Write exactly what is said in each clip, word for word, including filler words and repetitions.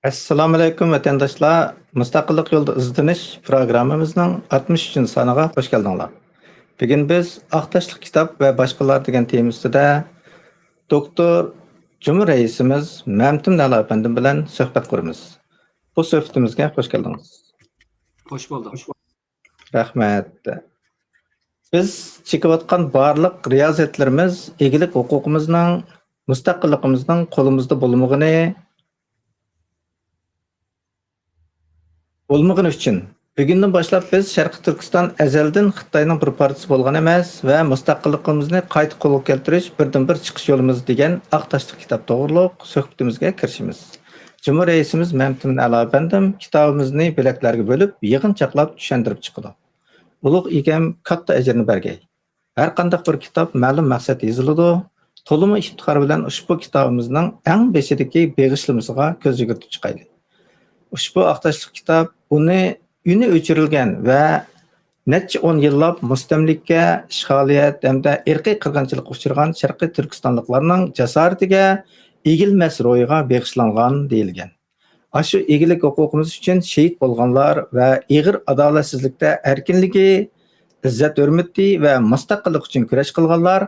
ئەسسالامۇئەلەيكۇم، ۋەتەنداشلار! مۇستەقىللىق يولىدا ئىزدىنىش پروگراممىمىزنىڭ ئاتمىش ئۈچىنچى سانىغا خۇش كەلدىڭلار. بۈگۈن بىز ئاق تاشلىق كىتاب ۋە باشقىلار دېگەن تېما ئۈستىدە دوكتور، جۇمھۇر رەئىسىمىز مەمتىمىن ئەلا ئەپەندىم بىلەن سۆھبەت قۇرىمىز. بۇ سۆھبىتىمىزگە خۇش كەلدىڭىز. خوش بولدۇق. رەھمەت. بىز چېكىۋاتقان بارلىق رىيازەتلىرىمىز ئىگىلىك ھوقۇقىمىزنىڭ، مۇستەقىللىقىمىزنىڭ قولىمىزدا بولمىغىنى، بولمىغىنى ئۈچۈن، بۈگۈندىن باشلاپ بىز شەرقىي تۈركىستان ئەزەلدىن خىتاينىڭ بىر پارچىسى بولغان ئەمەس ۋە مۇستەقىللىقىمىزنى قايتا قولغا كەلتۈرۈش بىردىنبىر چىقىش يولىمىز دېگەن ئاق تاشلىق كىتاب توغرۇلۇق سۆھبىتىمىزگە كىرىشىمىز. جۇمھۇر رەئىسىمىز مەمتىمىن ئەلا ئەپەندىم كىتابىمىزنى بۆلەكلەرگە بۆلۈپ، يىغىنچاقلاپ چۈشەندۈرۈپ چىقىدۇ. ئۇلۇغ ئىگەم كاتتا ئەجرىنى بەرگەي. ھەرقانداق بىر كىتاب مەلۇم مەقسەتتە يېزىلىدۇ. تولىمۇ ئىپتىخار بىلەن ئۇشبۇ كىتابىمىزنىڭ ئەڭ بېشىدىكى بېغىشلىمىسىغا كۆز يۈگۈرتۈپ چىقايلى. ئۇشبۇ ئاق تاشلىق كىتاب ئۇنى، ئۈنى ئۆچۈرۈلگەن ۋە نەچچە ئون يىللاپ مۇستەملىكە، ئىشغالىيەت ھەمدە ئىرقىي قىرغىنچىلىققا ئۇچرىغان شەرقىي تۈركىستانلىقلارنىڭ جاسارىتىگە، ئېگىلمەس روھىغا بېغىشلانغان دېيىلگەن. ئاشۇ ئىگىلىك ھوقۇقىمىز ئۈچۈن شېھىت بولغانلار ۋە ئېغىر ئادالەتسىزلىكتە ئەركىنلىكى، ئىززەت-ھۆرمىتى ۋە مۇستەقىللىق ئۈچۈن كۈرەش قىلغانلار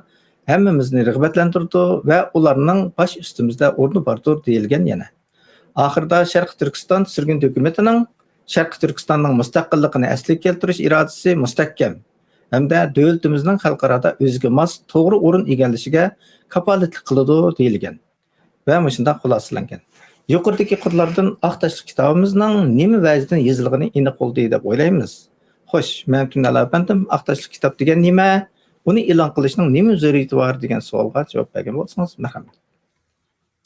ھەممىمىزنى رىغبەتلەندۈرىدۇ ۋە ئۇلارنىڭ باش ئۈستىمىزدە ئورنى باردۇر، دېيىلگەن يەنە. ئاخىرىدا شەرقىي تۈركىستان سۈرگۈندە ھۆكۈمىتىنىڭ شەرقىي تۈركىستاننىڭ مۇستەقىللىقىنى ئەسلىگە كەلتۈرۈش ئىرادىسى مۇستەھكەم ھەمدە دۆلىتىمىزنىڭ خەلقئارادا ئۆزىگە ماس توغرا ئورۇن ئىگىلىشىگە كاپالەتلىك قىلىدۇ، دېيىلگەن. ۋە مۇشۇنداق خۇلاسىلەنگەن. يۇقىرىدىكى قۇرلىرىدىن ئاق تاشلىق كىتابىمىزنىڭ نېمە ۋەجىدىن يېزىلغىنى ئېنىق بولدى دەپ ئويلايمىز. خوش، مەمتىمىن ئەلا ئەپەندىم، ئاق تاشلىق كىتاب دېگەن نېمە؟ ئۇنى ئېلان قىلىشنىڭ نېمە زۆرۈرىيىتى بار؟ دېگەن سوئالغا جاۋاب بەرگەن بولسىڭىز، مەرھەمەت.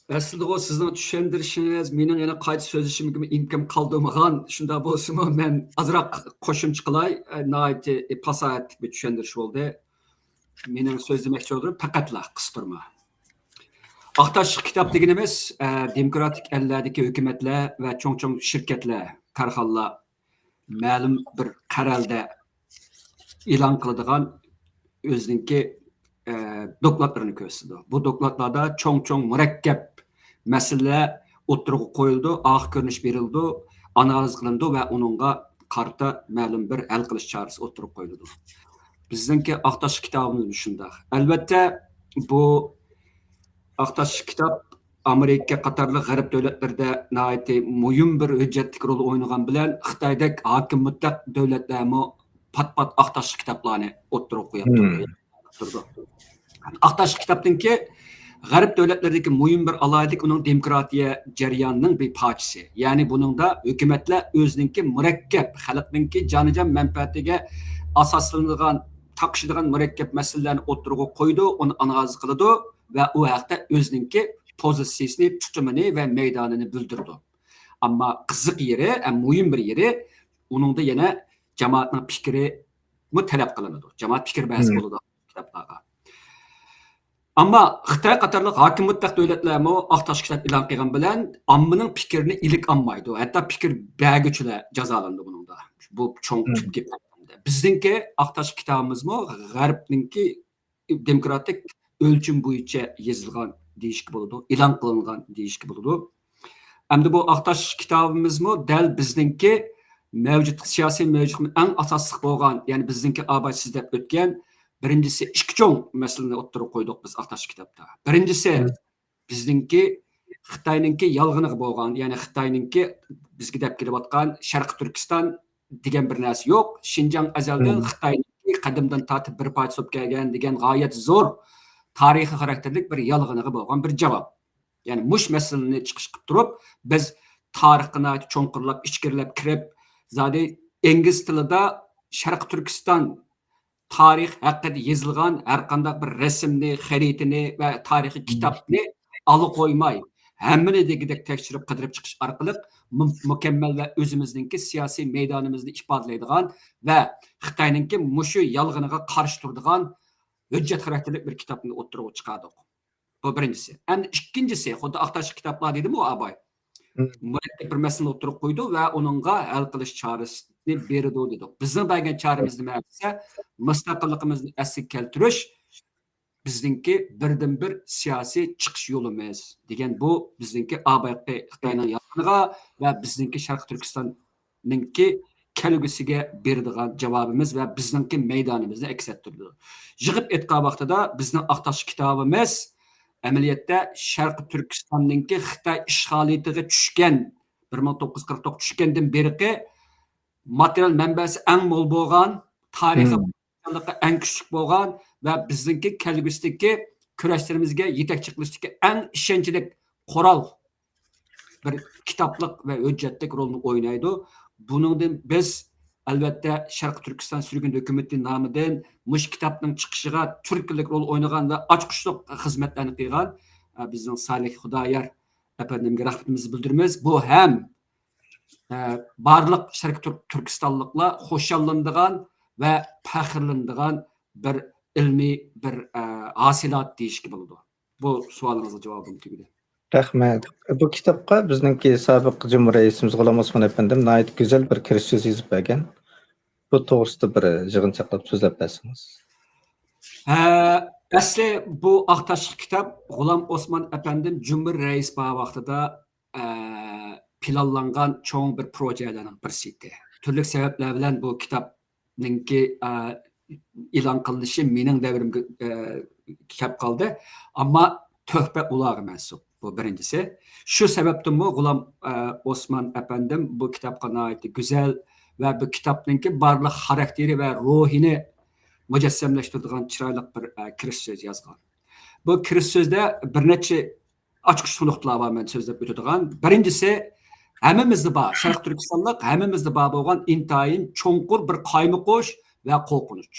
ئەسلىدىغۇ سىزنىڭ چۈشەندۈرۈشىڭىز، مېنىڭ يەنە قايتا سۆزلىشىمگىمۇ ئىمكان قالدۇرمىغان. شۇنداق بولسىمۇ، مەن ئازراق قوشۇمچە قىلاي. ئە، ناھايىتى پاساھەتلىك بىر چۈشەندۈرۈش بولدى. مېنىڭ سۆزلىمەكچى بولغىنىم پەقەتلا قىستۇرما. ئاق تاشلىق كىتاب دېگىنىمىز، ئە، دېموكراتىك ئەللەردىكى ھۆكۈمەتلەر ۋە چوڭ-چوڭ شىركەتلەر، كارخانىلار مەلۇم بىر قەرەلدە ئېلان قىلىدىغان ئۆزىنىڭكى، ئە، دوكلاتلىرىنى كۆرسىتىدۇ. بۇ دوكلاتلاردا چوڭ-چوڭ مۇرەككەپ مەسىلىلەر ئوتتۇرىغا قويۇلىدۇ، ئارقا كۆرۈنۈش بېرىلىدۇ، ئانالىز قىلىنىدۇ ۋە ئۇنىڭغا قارىتا مەلۇم بىر ھەل قىلىش چارىسى ئوتتۇرىغا قويۇلىدۇ. بىزنىڭكى ئاق تاشلىق كىتابىمىز شۇنداق. ئەلۋەتتە، بۇ ئاق تاشلىق كىتاب ئامېرىكا قاتارلىق غەرب دۆلەتلىرىدە ناھايىتى مۇھىم بىر ھۆججەتلىك رول ئوينىغان بىلەن، خىتايدەك ھاكىم مۇتلەق دۆلەتلەرمۇ پات-پات ئاق تاشلىق كىتابلارنى ئوتتۇرىغا قويۇپ تۇرىدۇ. ئاق تاشلىق كىتابنىڭكى غەرب دۆلەتلىرىدىكى مۇھىم بىر ئالاھىدىلىك ئۇنىڭ دېموكراتىيە جەريانىنىڭ بىر پارچىسى. يەنى بۇنىڭدا ھۆكۈمەتلەر ئۆزىنىڭكى مۇرەككەپ، خەلقنىڭكى جانىجان مەنپەئەتىگە ئاساسلىنىدىغان، تاقىشىدىغان مۇرەككەپ مەسىلىلەرنى ئوتتۇرىغا قويىدۇ، ئۇنى ئانالىز قىلىدۇ ۋە ئۇ ھەقتە ئۆزىنىڭكى پوزىتسىيىسىنى، تۇتۇمىنى ۋە مەيدانىنى بىلدۈرىدۇ. ئەمما قىزىق يېرى، ئەڭ مۇھىم بىر يېرى، ئۇنىڭدا يەنە جامائەتنىڭ پىكرىمۇ تەلەپ قىلىنىدۇ. جامائەت پىكىر بەرسە بولىدۇ كىتابلارغا. ئەمما خىتاي قاتارلىق ھاكىم مۇتلەق دۆلەتلەرمۇ ئاق تاش كىتاب ئېلان قىلغان بىلەن ئاممىنىڭ پىكرىنى ئىلىك ئالمايدۇ. ھەتتا پىكىر بەرگۈچىلەر جازالىنىدۇ بۇنىڭدا. بۇ چوڭ تۈپكى پەرق. بىزنىڭكى ئاق تاش كىتابىمىزمۇ غەربنىڭكى دېموكراتىك ئۆلچىمى بويىچە يېزىلغان دېيىشكە بولىدۇ، ئېلان قىلىنغان دېيىشكە بولىدۇ. ئەمدى بۇ ئاق تاش كىتابىمىزمۇ دەل بىزنىڭكى مەۋجۇت، سىياسىي مەۋجۇتلۇقنىڭ ئەڭ ئاساسلىق بولغان، يەنى بىزنىڭكى ئاباي سىز دەپ ئۆتكەن بىرىنچىسى، ئىككى چوڭ مەسىلىنى ئوتتۇرىغا قويدۇق بىز ئاق تاش كىتابتا. بىرىنچىسى، بىزنىڭكى خىتاينىڭكى يالغىنىغا بولغان، يەنى خىتاينىڭكى بىزگە دەپ كېلىۋاتقان شەرقىي تۈركىستان دېگەن بىر نەرسە يوق. شىنجاڭ ئەزەلدىن خىتاينىڭكى قەدىمدىن تارتىپ بىر پارچە بولۇپ كەلگەن دېگەن غايەت زور تارىخىي خاراكتېرلىك بىر يالغىنىغا بولغان بىر جاۋاب. يەنى مۇشۇ مەسىلىنى چىقىش قىلىپ تۇرۇپ، بىز تارىخقا ناھايىتى چوڭقۇرلاپ، ئىچكىرىلەپ كىرىپ، زادى ئىنگلىز تىلىدا شەرقىي تۈركىستان تارىخ ھەققىدە يېزىلغان ھەر قانداق بىر رەسىمنى، خەرىتىنى ۋە تارىخىي كىتابنى ئالا قويماي، ھەممىنى دېگۈدەك تەكشۈرۈپ قىدىرىپ چىقىش ئارقىلىق مۇ-، مۇكەممەل ۋە ئۆزىمىزنىڭكى سىياسىي مەيدانىمىزنى ئىپادىلەيدىغان ۋە خىتاينىڭكى مۇشۇ يالغىنىغا قارشى تۇرىدىغان ھۆججەت خاراكتېرلىك بىر كىتابنى ئوتتۇرىغا چىقاردۇق. بۇ بىرىنچىسى. ئەمدى ئىككىنچىسى، خۇددى ئاق تاشلىق كىتابلار دېدىمۇ ئاباي. مۇرەككەپ بىر مەسىلىنى ئوتتۇرىغا قويىدۇ ۋە ئۇنىڭغا ھەل قىلىش چارىسىنى بېرىدۇ دېدۇق. بىزنىڭ بەرگەن چارىمىز نېمە دېسە، مۇستەقىللىقىمىزنى ئەسلىگە كەلتۈرۈش، بىزنىڭكى بىردىنبىر سىياسىي چىقىش يولىمىز، دېگەن بۇ بىزنىڭكى ئابايقى خىتاينىڭ يازغىنىغا ۋە بىزنىڭكى شەرقىي تۈركىستاننىڭكى كەلگۈسىگە بېرىدىغان جاۋابىمىز ۋە بىزنىڭكى مەيدانىمىزنى ئەكس ئەتتۈرىدۇ. يىغىپ ئېيتقان ۋاقتىدا بىزنىڭ ئاق تاشلىق كىتابىمىز ئەمەلىيەتتە شەرقىي تۈركىستاننىڭكى خىتاي ئىشغالىيىتىگە چۈشكەن، بىر مىڭ توققۇز يۈز قىرىق توققۇز چۈشكەندىن بېرىقى ماتېرىيال مەنبەسى ئەڭ مول بولغان، تارىخىي ئەڭ كۈچلۈك بولغان ۋە بىزنىڭكى كەلگۈسىدىكى كۈرەشلىرىمىزگە يېتەكچى قىلىشتىكى ئەڭ ئىشەنچلىك قورال، بىر كىتابلىق ۋە ھۆججەتلىك رولنى ئوينايدۇ. بۇنىڭدىن بىز، ئەلۋەتتە، شەرقىي تۈركىستان سۈرگۈن ھۆكۈمىتى نامىدىن مۇشۇ كىتابنىڭ چىقىشىغا تۈرتكىلىك رول ئوينىغان ۋە ئاچقۇچلۇق خىزمەتلەرنى قىلغان، ئە، بىزنىڭ سالىھ خۇدايار ئەپەندىمگە رەھمىتىمىزنى بىلدۈرىمىز. بۇ ھەم، ئە، بارلىق شەرقىي تۈرك-، تۈركىستانلىقلار خۇشاللىنىدىغان ۋە پەخىرلىنىدىغان بىر ئىلمىي بىر، ئە، ھاسىلات دېيىشكە بولىدۇ. بۇ سوئالىڭىزغا جاۋابىم تۈگىدى. رەھمەت. بۇ كىتابقا بىزنىڭكى سابىق جۇمھۇر رەئىسىمىز غۇلام ئوسمان ئەپەندىم ناھايىتى گۈزەل بىر كىرىش سۆز يېزىپ بەرگەن. بۇ توغرىسىدا بىر يىغىنچاقلاپ سۆزلەپ بەرسىڭىز. ھە، ئەسلى بۇ ئاق تاشلىق كىتاب غۇلام ئوسمان ئەپەندىم جۇمھۇر رەئىس بار ۋاقتىدا، ئە، پىلانلانغان چوڭ بىر پروژەلەرنىڭ بىرسى ئىدى. تۈرلۈك سەۋەبلەر بىلەن بۇ كىتابنىڭكى، ئە، ئېلان قىلىنىشى مېنىڭ دەۋرىمگە، ئە، كەپ قالدى. ئەمما تۆھپە ئۇلارغا مەنسۇپ. بۇ بىرىنچىسى. شۇ سەۋەبتىنمۇ غۇلام، ئە، ئوسمان ئەپەندىم بۇ كىتابقا ناھايىتى گۈزەل ۋە بۇ كىتابنىڭكى بارلىق خاراكتېرى ۋە روھىنى مۇجەسسەملەشتۈرىدىغان چىرايلىق بىر، ئە، كىرىش سۆز يازغان. بۇ كىرىش سۆزدە بىر نەچچە ئاچقۇچلۇق نۇقتىلار بار مەن سۆزلەپ ئۆتىدىغان. بىرىنچىسى، ھەممىمىزدە بار، شەرقىي تۈركىستانلىق ھەممىمىزدە بار بولغان ئىنتايىن چوڭقۇر بىر قايمۇقۇش ۋە قورقۇنچ.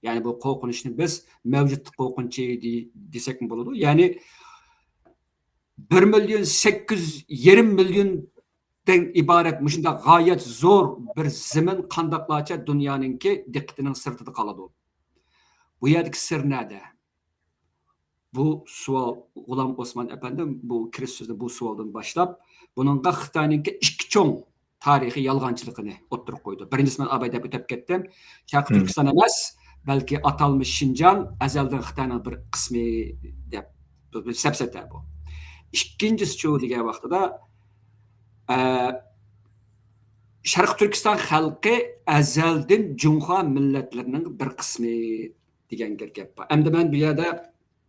يەنى بۇ قورقۇنچنى بىز مەۋجۇتلۇق قورقۇنچى دېي-، دېسەكمۇ بولىدۇ. يەنى بىر مىليون سەككىز يۈز يېرىم مىليوندىن ئىبارەت مۇشۇنداق غايەت زور بىر زېمىن قانداقلارچە دۇنيانىڭكى دىققىتىنىڭ سىرتىدا قالىدۇ؟ بۇ يەردىكى سىر نەدە؟ بۇ سوئال، غۇلام ئوسمان ئەپەندىم بۇ كىرىش سۆزىنى بۇ سوئالدىن باشلاپ، بۇنىڭغا خىتاينىڭكى ئىككى چوڭ تارىخىي يالغانچىلىقىنى ئوتتۇرىغا قويدى. بىرىنچىسى، مەن ئاباي دەپ ئۆتۈپ كەتتىم. شەرقىي تۈركىستان ئەمەس، بەلكى ئاتالمىش شىنجاڭ ئەزەلدىن خىتاينىڭ بىر قىسمى دەپ، بۇ بىر سەپسەتە بۇ. ئىككىنچىسىچۇ دېگەن ۋاقتىدا، ئە، شەرقىي تۈركىستان خەلقى ئەزەلدىن جۇڭخۇا مىللەتلىرىنىڭ بىر قىسمى دېگەن گەپ بار. ئەمدى مەن بۇ يەردە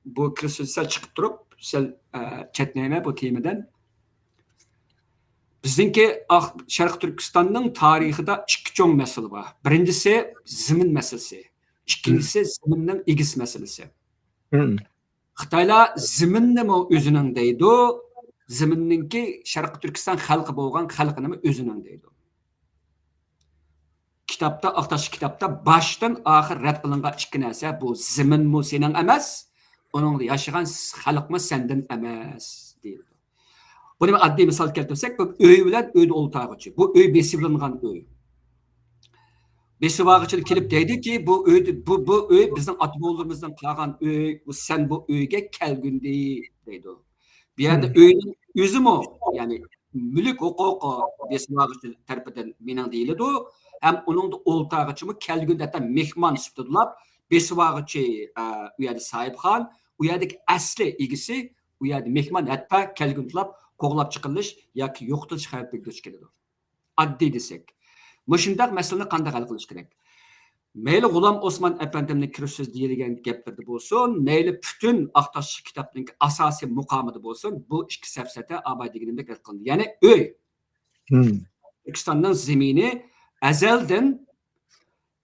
بۇ كىرىش سۆزى سەل چىقىپ تۇرۇپ، سەل، ئە، چەتنەيمەن بۇ تېمىدىن. بىزنىڭكى ئاق-، شەرقىي تۈركىستاننىڭ تارىخىدا ئىككى چوڭ مەسىلە بار. بىرىنچىسى زېمىن مەسىلىسى. ئىككىنچىسى زېمىننىڭ ئىگىسى مەسىلىسى. خىتايلار زېمىننىمۇ ئۆزىنىڭ دەيدۇ، زېمىننىڭكى شەرقىي تۈركىستان خەلقى بولغان خەلقىنىمۇ ئۆزىنىڭ دەيدۇ. كىتابتا، ئاق تاشلىق كىتابتا باشتىن ئاخىر رەت قىلىنغان ئىككى نەرسە، بۇ زېمىنمۇ سېنىڭ ئەمەس، ئۇنىڭدا ياشىغان خەلقمۇ سەندىن ئەمەس، دېيىلىدۇ. بۇنى بىر ئاددىي مىسال كەلتۈرسەك، بۇ ئۆي بىلەن ئۆيدە ئولتۇرغۇچى. بۇ ئۆي بېسىۋېلىنغان ئۆي. بېسىۋالغۇچىلار كېلىپ دەيدۇكى، بۇ ئۆيدە، بۇ، بۇ ئۆي بىزنىڭ ئاتا-بوۋىلىرىمىزدىن قالغان ئۆي، بۇ سەن بۇ ئۆيگە كەلگۈندى، دەيدۇ. بۇ يەردە ئۆينىڭ ئۆزىمۇ، يەنى مۈلۈك ھوقۇقى بېسىۋالغۇچى تەرىپىدىن مېنىڭ دېيىلىدۇ. ھەم ئۇنىڭدا ئولتۇرغۇچىمۇ كەلگۈندە ھەتتا مېھمان سۈپىتىدىلا بېسىۋالغۇچى، ئە، ئۇ يەردە ساھىبخان، ئۇ يەردىكى ئەسلى ئىگىسى، ئۇ يەردە مېھمان ھەتتا كەلگۈندىلا قوغلاپ چىقىرىلىش ياكى يوقىتىلىش خەۋپىگە دۇچ كېلىدۇ. ئاددىي دېسەك، مۇشۇنداق مەسىلىنى قانداق ھەل قىلىش كېرەك؟ مەيلى غۇلام ئوسمان ئەپەندىمنىڭ كىرىش سۆزى دېيىلگەن گەپلىرىدە بولسۇن، مەيلى پۈتۈن ئاق تاشلىق كىتابنىڭكى ئاساسىي مۇقامىدا بولسۇن، بۇ ئىككى سەپسەتە ئاباي دېگىنىمدەك رەت قىلىندى. يەنى ئۆي. تۈركىستاننىڭ زېمىنى ئەزەلدىن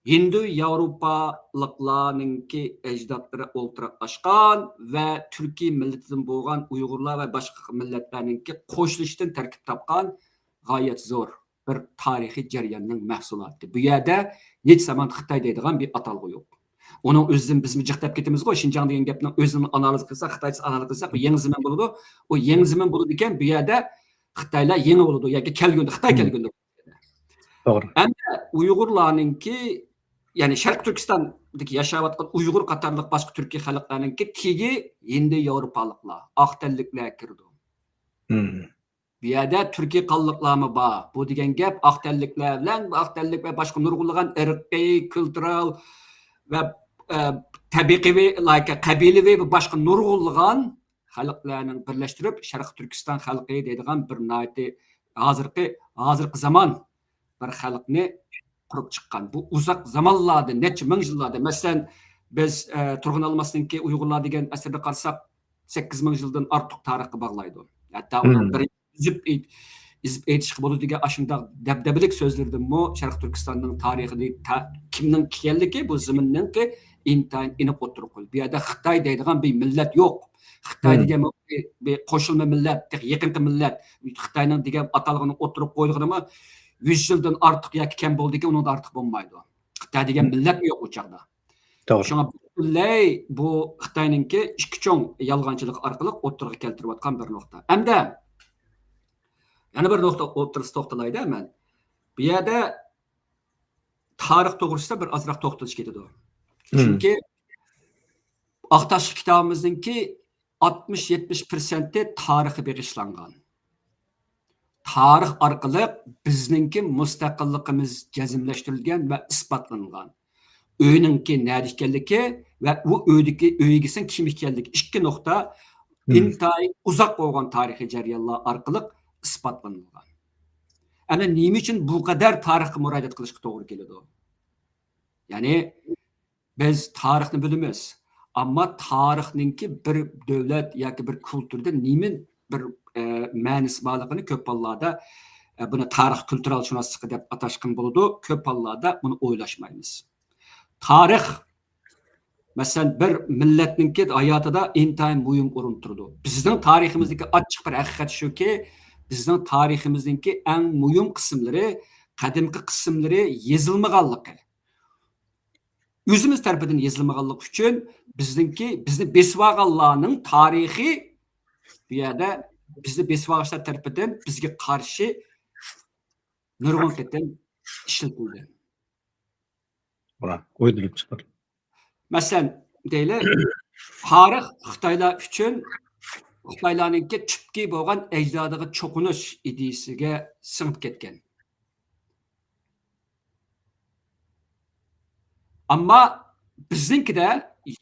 ھىندى ياۋروپالىقلارنىڭكى ئەجدادلىرى ئولتۇراقلاشقان ۋە تۈركىي مىللىتىدىن بولغان ئۇيغۇرلار ۋە باشقا مىللەتلەرنىڭكى قوشۇلۇشىدىن تەركىب تاپقان غايەت زور بىر تارىخىي جەرياننىڭ مەھسۇلاتى. بۇ يەردە ھېچ زامان خىتاي دەيدىغان بىر ئاتالغۇ يوق. ئۇنىڭ ئۆزىدىن بىزمۇ جىق دەپ كېتىمىزغۇ، شىنجاڭ دېگەن گەپنىڭ ئۆزىنى ئانالىز قىلساق، خىتايچىسى ئانالىز قىلساق، بۇ يېڭى زېمىن بولىدۇ. ئۇ يېڭى زېمىن بولىدىكەن، بۇ يەردە خىتايلار يېڭى بولىدۇ ياكى كەلگۈندە، خىتاي كەلگۈندە. توغرا. ئەمدى ئۇيغۇرلارنىڭكى، يەنى شەرقىي تۈركىستاندىكى ياشاۋاتقان ئۇيغۇر قاتارلىق باشقا تۈركىي خەلقلەرنىڭكى تېگى ھىندى ياۋروپالىقلار، ئاق تەنلىكلەر كىرىدۇ. بۇ يەردە تۈركىي قانلىقلارمۇ بار. بۇ دېگەن گەپ ئاق تەنلىكلەر بىلەن، ئاق تەنلىك ۋە باشقا نۇرغۇنلىغان ئىرقىي، كۈلتۈرەل ۋە، ئە، تەبىقىۋى، like، قەبىلىۋى ۋە باشقا نۇرغۇنلىغان خەلقلەرنىڭ بىرلەشتۈرۈپ، شەرقىي تۈركىستان خەلقى دەيدىغان بىر ناھايىتى ھازىرقى، ھازىرقى زامان بىر خەلقنى قۇرۇپ چىققان. بۇ ئۇزاق زامانلاردا، نەچچە مىڭ يىللاردا، مەسىلەن، بىز، ئە، تۇرغۇن ئالماسنىڭكى ئۇيغۇرلار دېگەن ئەسىرىدە قارىساق، سەككىز مىڭ يىلدىن ئارتۇق تارىخقا باغلايدۇ. ھەتتا ئۇنىڭ بىر ئېزىپ ئېيت-، ئېزىپ ئېيتىشقا بولىدىكەن ئاشۇنداق دەبدەبىلىك سۆزلىرىدىنمۇ شەرقىي تۈركىستاننىڭ تارىخىنى تا-، كىمنىڭ كىيەنلىكى بۇ زېمىننىڭكى ئىنتايىن ئېنىق ئوتتۇرىغا قويۇلدى. بۇ يەردە خىتاي دەيدىغان بىر مىللەت يوق. خىتاي دېگەن بىر، بىر قوشۇلما مىللەت، تېخى يېقىنقى مىللەت. خىتاينىڭ دېگەن ئاتالغىنى ئوتتۇرىغا قويۇلغىنىمۇ يۈز يىلدىن ئارتۇق ياكى كەم بولدىكەن، ئۇنىڭدىن ئارتۇق بولمايدۇ. خىتاي دېگەن مىللەتمۇ يوق ئۇ چاغدا. توغرا. شۇڭا پۈتۈنلەي بۇ خىتاينىڭكى ئىككى چوڭ يالغانچىلىق ئارقىلىق ئوتتۇرىغا كەلتۈرۈۋاتقان بىر نۇقتا. ئەمدى يەنە بىر نۇقتا ئوتتۇرىسىدا توختىلايدۇ مەن. بۇ يەردە تارىخ توغرىسىدا بىر ئازراق توختىلىش كېتىدۇ. چۈنكى ئاق تاشلىق كىتابىمىزنىڭكى ئاتمىش يەتمىش پىرسەنتى تارىخقا بېغىشلانغان. تارىخ ئارقىلىق بىزنىڭكى مۇستەقىللىقىمىز جەزملەشتۈرۈلگەن ۋە ئىسپاتلانغان. ئۆينىڭكى نەدە ئىكەنلىكى ۋە ئۇ ئۆيدىكى ئۆي ئىگىسىنىڭ كىم ئىكەنلىكى، ئىككى نۇقتا ئىنتايىن ئۇزاق بولغان تارىخىي جەريانلار ئارقىلىق ئىسپاتلانغان. ئەنە نېمە ئۈچۈن بۇ قەدەر تارىخقا مۇراجىئەت قىلىشقا توغرا كېلىدۇ؟ يەنى بىز تارىخنى بىلىمىز، ئەمما تارىخنىڭكى بىر دۆلەت ياكى بىر كۇلتۇردا نېمە بىر، ئە، مەنىسى بارلىقىنى كۆپ ھاللاردا، ئە، بۇنى تارىخ كۇلتۇرال شۇناسلىقى دەپ ئاتاشقىمۇ بولىدۇ، كۆپ ھاللاردا بۇنى ئويلاشمايمىز. تارىخ، مەسىلەن، بىر مىللەتنىڭكى ھاياتىدا ئىنتايىن مۇھىم ئورۇن تۇرىدۇ. بىزنىڭ تارىخىمىزدىكى ئاچچىق بىر ھەقىقەت شۇكى، بىزنىڭ تارىخىمىزنىڭكى ئەڭ مۇھىم قىسىملىرى، قەدىمكى قىسىملىرى يېزىلمىغانلىقى. ئۆزىمىز تەرىپىدىن يېزىلمىغانلىقى ئۈچۈن بىزنىڭكى، بىزنى بېسىۋالغانلارنىڭ تارىخى بۇ يەردە بىزنى بېسىۋالغۇچىلار تەرىپىدىن بىزگە قارشى نۇرغۇن قېتىم ئىشلىتىلگەن. ۋا، ئويدۇرۇپ چىقىدۇ. مەسىلەن، دەيلى، تارىخ خىتايلار ئۈچۈن خىتايلارنىڭكى تۈپكى بولغان ئەجدادىغا چوقۇنۇش ئىدىيىسىگە سىڭىپ كەتكەن. ئەمما بىزنىڭكىدە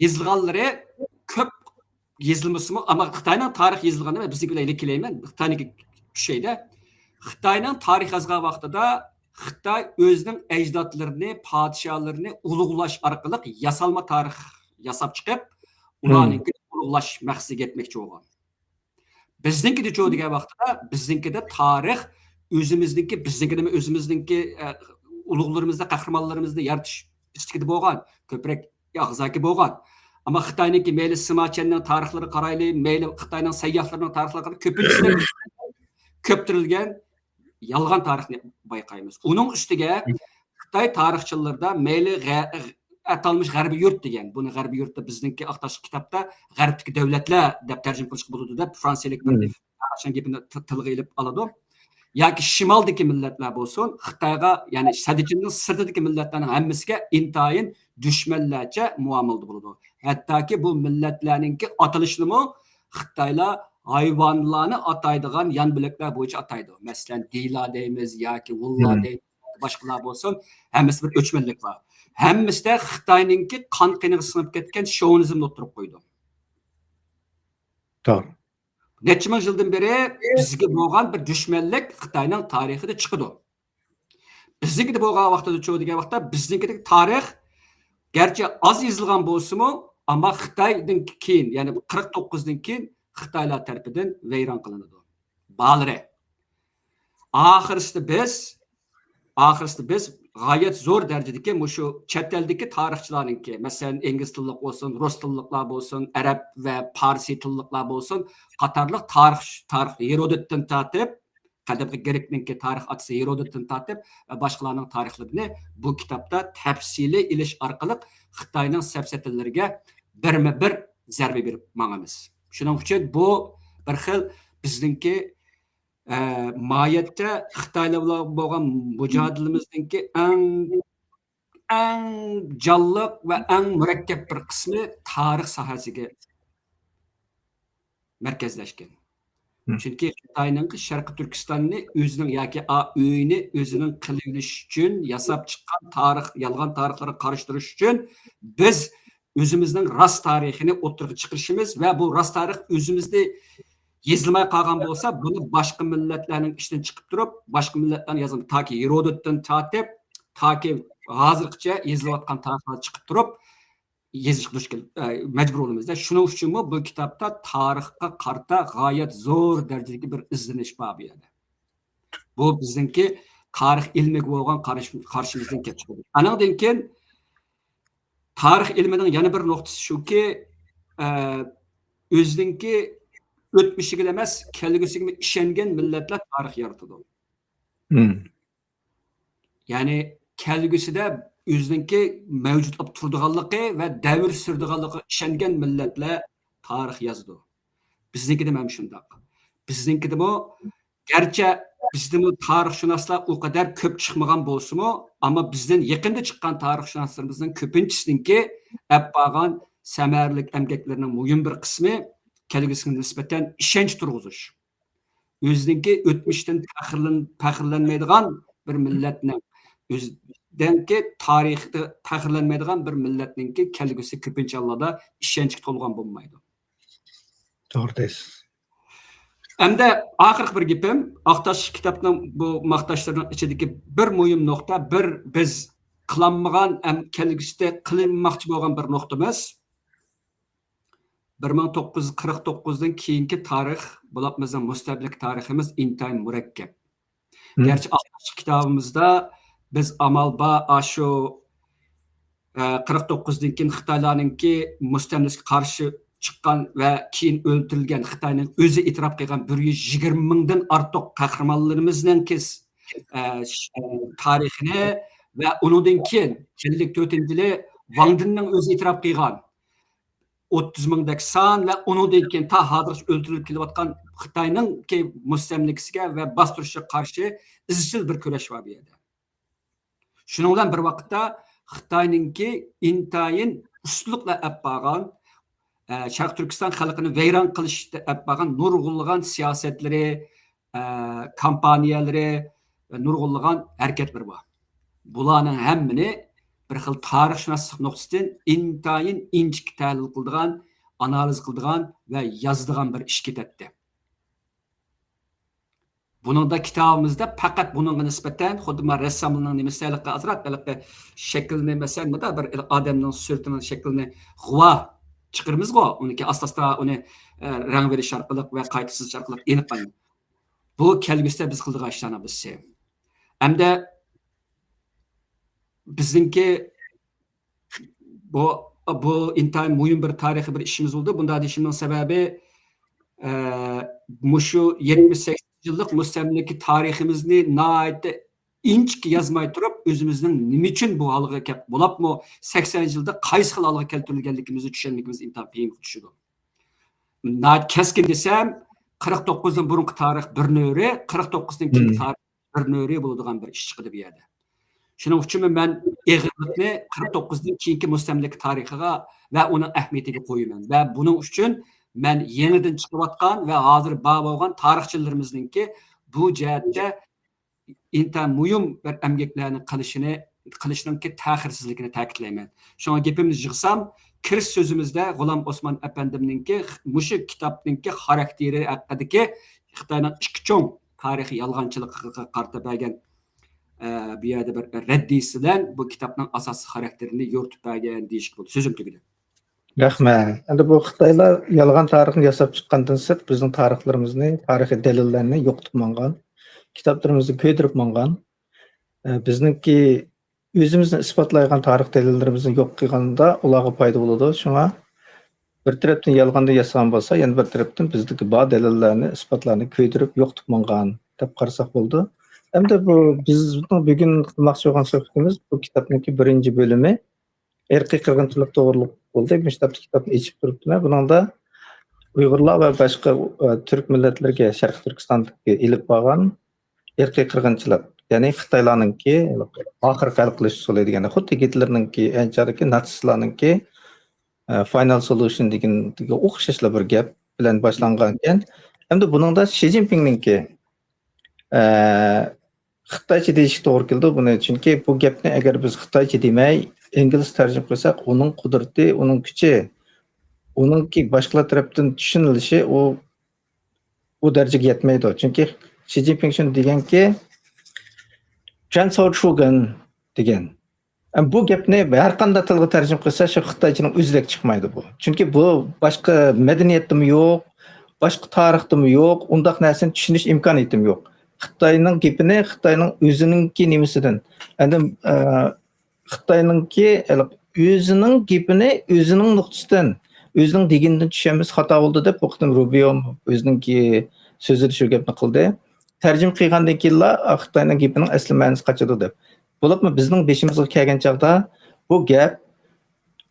يېزىلغانلىرى كۆپ يېزىلمىسىمۇ، ئەمما خىتاينىڭ تارىخى يېزىلغاندا مەن بىزنىڭكى بىلەن ئېلىپ كېلەيمەن، خىتاينىڭكى چۈشەيدە. خىتاينىڭ تارىخ يازغان ۋاقتىدا خىتاي ئۆزىنىڭ ئەجدادلىرىنى، پادىشاھلىرىنى ئۇلۇغلاش ئارقىلىق ياسالما تارىخ ياساپ چىقىپ، ئۇلارنىڭكىنى ئۇلۇغلاش مەقسىتىگە يەتمەكچى بولغان. بىزنىڭكىدىچۇ دېگەن ۋاقتىدا، بىزنىڭكىدە تارىخ ئۆزىمىزنىڭكى، بىزنىڭكىدىمۇ ئۆزىمىزنىڭكى، ئە، ئۇلۇغلىرىمىزنى، قەھرىمانلىرىمىزنى يارىتىش ئىستىكىدە بولغان، كۆپرەك ئاغزاكى بولغان. ئەمما خىتاينىڭكى مەيلى سىما چيەننىڭ تارىخلىرىغا قارايلى، مەيلى خىتاينىڭ سەيياھلىرىنىڭ تارىخلىرىغا قارايلى، كۆپىنچىسى كۆپتۈرۈلگەن يالغان تارىخنى بايقايمىز. ئۇنىڭ ئۈستىگە خىتاي تارىخچىلىرىدا مەيلى غە-، ئاتالمىش غەربىي يۇرت دېگەن، بۇنى غەربىي يۇرتتا بىزنىڭكى ئاق تاشلىق كىتابتا غەربتىكى دۆلەتلەر دەپ تەرجىمە قىلىشقا بولىدۇ دەپ فرانسىيەلىك بىر تارىخچىنىڭ گېپىنى ت-، تىلغا ئېلىپ ئالىدۇ. ياكى شىمالدىكى مىللەتلەر بولسۇن، خىتايغا، يەنى سەددىچىننىڭ سىرتىدىكى مىللەتلەرنىڭ ھەممىسىگە ئىنتايىن دۈشمەنلەرچە مۇئامىلىدە بولىدۇ. ھەتتاكى بۇ مىللەتلەرنىڭكى ئاتىلىشىنىمۇ خىتايلار ھايۋانلارنى ئاتايدىغان يان بۆلەكلەر بويىچە ئاتايدۇ. مەسىلەن، دىلا دەيمىز ياكى ۋۇللا دەيمىز، باشقىلار بولسۇن، ھەممىسى بىر ئۆچمەنلىك بار. ھەممىسىدە خىتاينىڭكى قان قېنىغا سىڭىپ كەتكەن شوۋىنىزمنى ئوتتۇرىغا قويىدۇ. توغرا. نەچچە مىڭ يىلدىن بېرى بىزگە بولغان بىر دۈشمەنلىك خىتاينىڭ تارىخىدا چىقىدۇ. بىزنىڭكىدە بولغان ۋاقتىدىچۇ دېگەن ۋاقىتتا، بىزنىڭكىدىكى تارىخ گەرچە ئاز يېزىلغان بولسىمۇ، ئەمما خىتايدىن كېيىن، يەنى قىرىق توققۇزدىن كېيىن خىتايلار تەرىپىدىن ۋەيران قىلىنىدۇ. بالىرى. ئاخىرسىدا بىز، ئاخىرسىدا بىز غايەت زور دەرىجىدىكى مۇشۇ چەت ئەلدىكى تارىخچىلارنىڭكى، مەسىلەن، ئىنگلىز تىللىق بولسۇن، رۇس تىللىقلار بولسۇن، ئەرەب ۋە پارسىي تىللىقلار بولسۇن، قاتارلىق تارىخ، تارىخ ھېرودوتتىن تارتىپ، قەدىمكى گرېكنىڭكى تارىخ ئاتىسى ھېرودوتتىن تارتىپ ۋە باشقىلارنىڭ تارىخلىرىنى بۇ كىتابتا تەپسىلىي ئېلىش ئارقىلىق خىتاينىڭ سەپسەتىلىرىگە بىرمۇ بىر زەربە بېرىپ ماڭىمىز. شۇنىڭ ئۈچۈن بۇ بىر خىل بىزنىڭكى، ئە، ماھىيەتتە خىتايلار بىلەن بولغان مۇجادىلىمىزنىڭكى ئەڭ، ئەڭ جانلىق ۋە ئەڭ مۇرەككەپ بىر قىسمى تارىخ ساھەسىگە مەركەزلەشكەن. چۈنكى خىتاينىڭ شەرقىي تۈركىستاننى ئۆزىنىڭ ياكى ئا-، ئۆيىنى ئۆزىنىڭ قىلىۋېلىش ئۈچۈن ياساپ چىققان تارىخ، يالغان تارىخلارغا قارشى تۇرۇش ئۈچۈن بىز ئۆزىمىزنىڭ راست تارىخىنى ئوتتۇرىغا چىقىرىشىمىز ۋە بۇ راست تارىخ ئۆزىمىزدە يېزىلماي قالغان بولسا، بۇنى باشقا مىللەتلەرنىڭ ئىچىدىن چىقىپ تۇرۇپ، باشقا مىللەتلەرنىڭ يازغان، تاكى ھېرودوتتىن تارتىپ، تاكى ھازىرغىچە يېزىلىۋاتقان تارىخلار چىقىپ تۇرۇپ، يېزىشقا دۇچ كېلىپ، ئە، مەجبۇر بولىمىز-دە. شۇنىڭ ئۈچۈنمۇ بۇ كىتابتا تارىخقا قارىتا غايەت زور دەرىجىدىكى بىر ئىزدىنىش بار بۇ يەردە. بۇ بىزنىڭكى تارىخ ئىلمىگە بولغان قارىش-، قارىشىمىزدىن كېلىپ چىقىدۇ. ئانىڭدىن كېيىن تارىخ ئىلمىنىڭ يەنە بىر نۇقتىسى شۇكى، ئە، ئۆزىنىڭكى ئۆتمۈشىگىلا ئەمەس، كەلگۈسىگىمۇ ئىشەنگەن مىللەتلەر تارىخ يارىتىدۇ. مم. يەنى كەلگۈسىدە ئۆزىنىڭكى مەۋجۇت بولۇپ تۇرىدىغانلىقى ۋە دەۋر سۈرىدىغانلىقىغا ئىشەنگەن مىللەتلەر تارىخ يازىدۇ. بىزنىڭكىدە ھەم شۇنداق. بىزنىڭكىدىمۇ، گەرچە بىزدىمۇ تارىخشۇناسلار ئۇ قەدەر كۆپ چىقمىغان بولسىمۇ، ئەمما بىزدىن يېقىندا چىققان تارىخشۇناسلىرىمىزنىڭ كۆپىنچىسىنىڭكى ئەپ بارغان سەمەرىلىك ئەمگەكلىرىنىڭ مۇھىم بىر قىسمى كەلگۈسىگە نىسبەتەن ئىشەنچ تۇرغۇزۇش. ئۆزىنىڭكى ئۆتمۈشتىن پەخىرلەن-، پەخىرلەنمەيدىغان بىر مىللەتنىڭ، ئۆزىدىنكى تارىخىدا پەخىرلەنمەيدىغان بىر مىللەتنىڭكى كەلگۈسى كۆپىنچە ھاللاردا ئىشەنچكە تولغان بولمايدۇ. توغرا دەيسىز. ئەمدى ئاخىرقى بىر گېپىم، ئاقتاش كىتابنىڭ بۇ ماختاشلىرىنىڭ ئىچىدىكى بىر مۇھىم نۇقتا، بىر بىز قىلالمىغان، ئەم، كەلگۈسىدە قىلماقچى بولغان بىر نۇقتىمىز، بىر مىڭ توققۇز يۈز قىرىق توققۇزدىن كېيىنكى تارىخ، بولۇپمۇ بىزنىڭ مۇستەملىكە تارىخىمىز ئىنتايىن مۇرەككەپ. مم. گەرچە ئاقتاش كىتابىمىزدا بىز ئامال بار، ئاشۇ، ئە، قىرىق توققۇزدىن كېيىن خىتايلارنىڭكى مۇستەملىكىگە قارشى چىققان ۋە كېيىن ئۆلتۈرۈلگەن، خىتاينىڭ ئۆزى ئېتىراپ قىلغان بىر يۈز يىگىرمە مىڭدىن ئارتۇق قەھرىمانلىرىمىزنىڭكى، ئە، ش-، ئە، تارىخىنى ۋە ئۇنىڭدىن كېيىن ئەللىك تۆتىنچى يىلى ۋاڭ دېننىڭ ئۆزى ئېتىراپ قىلغان ئوتتۇز مىڭدەك سان ۋە ئۇنىڭدىن كېيىن تا ھازىرغىچە ئۆلتۈرۈلۈپ كېلىۋاتقان خىتاينىڭكى مۇستەملىكىسىگە ۋە باستۇرۇشىغا قارشى ئىزچىل بىر كۈرەش بار بۇ يەردە. شۇنىڭ بىلەن بىر ۋاقىتتا خىتاينىڭكى ئىنتايىن ئۇستىلىق بىلەن ئەپ بارغان، ئە، شەرقىي تۈركىستان خەلقىنى ۋەيران قىلىشتا ئەپ بارغان نۇرغۇنلىغان سىياسەتلىرى، ئە، كامپانىيەلىرى ۋە نۇرغۇنلىغان ھەرىكەتلىرى بار. بۇلارنىڭ ھەممىنى بىر خىل تارىخشۇناسلىق نۇقتىسىدىن ئىنتايىن ئىنچىكە تەھلىل قىلىدىغان، ئانالىز قىلىدىغان ۋە يازىدىغان بىر ئىش كېتەتتى. بۇنىڭدا كىتابىمىزدا پەقەت بۇنىڭغا نىسبەتەن خۇددى مانا رەسساملارنىڭ نېمىسى ھېلىقى ئازراق ھېلىقى شەكىلنى، مەسىلەن، مۇندا بىر ئادەمنىڭ سۈرىتىنىڭ شەكلىنى غۇۋا چىقىرىمىزغۇ، ئۇنىڭكى ئاستا-ئاستا ئۇنى، ئە، رەڭ بېرىش ئارقىلىق ۋە قايتا سىزىش ئارقىلىق ئېنىقلايمىز. بۇ كەلگۈسىدە بىز قىلىدىغان ئىشلارنىڭ بىرسى. ھەمدە بىزنىڭكى بۇ، بۇ ئىنتايىن مۇھىم بىر تارىخىي بىر ئىشىمىز بولدى. بۇنداق دېيىشىمنىڭ سەۋەبى، ئە، مۇشۇ يەتمىش سەكسەن يىللىق مۇستەملىكە تارىخىمىزنى ناھايىتى ئىنچىكە يازماي تۇرۇپ، ئۆزىمىزنىڭ نېمە ئۈچۈن بۇ ھالغا كەپ، بولۇپمۇ سەكسەن يىلدا قايسى خىل ھالغا كەلتۈرۈلگەنلىكىمىزنى چۈشەنمىكىمىز ئىنتايىن قىيىنغا چۈشىدۇ. ناھايىتى كەسكىن دېسەم، قىرىق توققۇزدىن بۇرۇنقى تارىخ بىر نۆرى، قىرىق توققۇزدىن كېيىنكى مم. تارىخ بىر نۆرى بولىدىغان بىر ئىش چىقىدۇ بۇ يەردە. شۇنىڭ ئۈچۈنمۇ مەن ئېغىرلىقنى قىرىق توققۇزدىن كېيىنكى مۇستەملىكە تارىخىغا ۋە ئۇنىڭ ئەھمىيىتىگە قويىمەن. ۋە بۇنىڭ ئۈچۈن مەن يېڭىدىن چىقىۋاتقان ۋە ھازىر بار بولغان تارىخچىلىرىمىزنىڭكى بۇ جەھەتتە ئىنتايىن مۇھىم بىر ئەمگەكلەرنى قىلىشىنى، قىلىشنىڭكى تەخىرسىزلىكىنى تەكىتلەيمەن. شۇڭا گېپىمنى يىغسام، كىرىش سۆزىمىزدە غۇلام ئوسمان ئەپەندىمنىڭكى مۇشۇ كىتابنىڭكى خاراكتېرى ھەققىدىكى خىتاينىڭ ئىككى چوڭ تارىخىي يالغانچىلىقىغا قارىتا بەرگەن، ئە، بۇ يەردە بىر رەددىيىسى بىلەن بۇ كىتابنىڭ ئاساسىي خاراكتېرىنى يورۇتۇپ بەرگەن دېيىشكە بولىدۇ. سۆزۈم تۈگىدى. رەھمەت. ئەمدى بۇ خىتايلار يالغان تارىخنى ياساپ چىققاندىن سىرت، بىزنىڭ تارىخلىرىمىزنى، تارىخىي دەلىللەرنى يوقىتىپ ماڭغان، كىتابلىرىمىزنى كۆيدۈرۈپ ماڭغان. ئە، بىزنىڭكى ئۆزىمىزنى ئىسپاتلايدىغان تارىخ دەلىللىرىمىزنى يوق قىلغاندا ئۇلارغا پايدا بولىدۇ. شۇڭا بىر تەرەپتىن يالغاننى ياسىغان بولسا، يەنە بىر تەرەپتىن بىزدىكى بار دەلىللەرنى، ئىسپاتلارنى كۆيدۈرۈپ يوقىتىپ ماڭغان دەپ قارىساق بولىدۇ. ئەمدى بۇ بىزنىڭ بۈگۈن قىلماقچى بولغان سۆھبىتىمىز بۇ كىتابنىڭكى بىرىنچى بۆلۈمى. ئىرقىي قىرغىنچىلىق توغرۇلۇق بولدى. مۇشۇ كىتابنى ئېچىپ تۇرۇپتىمەن. بۇنىڭدا ئۇيغۇرلار ۋە باشقا، ئە، تۈرك مىللەتلىرىگە شەرقىي تۈركىستاندىكى ئېلىپ بارغان ئىرقىي قىرغىنچىلىق، يەنى خىتايلارنىڭكى ئاخىرقى ھەل قىلىش ئۇسۇلى دېگەندەك، خۇددى گىتلېرنىڭكى، ئەنچاردىكى ناتسىستلارنىڭكى، ئە، فاينال سولۇشن دېگەنگە ئوخشاشلا بىر گەپ بىلەن باشلانغانىكەن. ئەمدى بۇنىڭدا شى جىنپىڭنىڭكى، ئە، خىتايچە دېيىشكە توغرا كېلىدۇ بۇنى. چۈنكى بۇ گەپنى ئەگەر بىز خىتايچە دېمەي، ئىنگلىزچە تەرجىمە قىلساق، ئۇنىڭ قۇدرىتى، ئۇنىڭ كۈچى، ئۇنىڭكى باشقىلار تەرەپتىن چۈشىنىلىشى ئۇ، ئۇ دەرىجىگە يەتمەيدۇ. چۈنكى شى جىنپىڭ شۇنى دېگەنكى، «جەن ساۋ چۈگەن» دېگەن. ئەم، بۇ گەپنى ھەر قانداق تىلغا تەرجىمە قىلسا، شۇ خىتايچىنىڭ ئۆزىدەك چىقمايدۇ بۇ. چۈنكى بۇ باشقا مەدەنىيەتتىمۇ يوق، باشقا تارىختىمۇ يوق، ئۇنداق نەرسىنى چۈشىنىش ئىمكانىيىتىمۇ يوق. خىتاينىڭ گېپىنى خىتاينىڭ ئۆزىنىڭكى نېمىسىدىن، ئەندى، ئە، خىتاينىڭكى، ئۆزىنىڭ گېپىنى ئۆزىنىڭ نۇقتىسىدىن، ئۆزىنىڭ دېگىنىدىن چۈشەنمىسە خاتا بولىدۇ دەپ، بۇ قېتىم روبىيو ئۆزىنىڭكى سۆزىدە شۇ گەپنى قىلدى. تەرجىمە قىلغاندىن كېيىنلا، خىتاينىڭ گېپىنىڭ ئەسلى مەنىسى قاچىدۇ دەپ. بولۇپمۇ بىزنىڭ بېشىمىزغا كەلگەن چاغدا بۇ گەپ،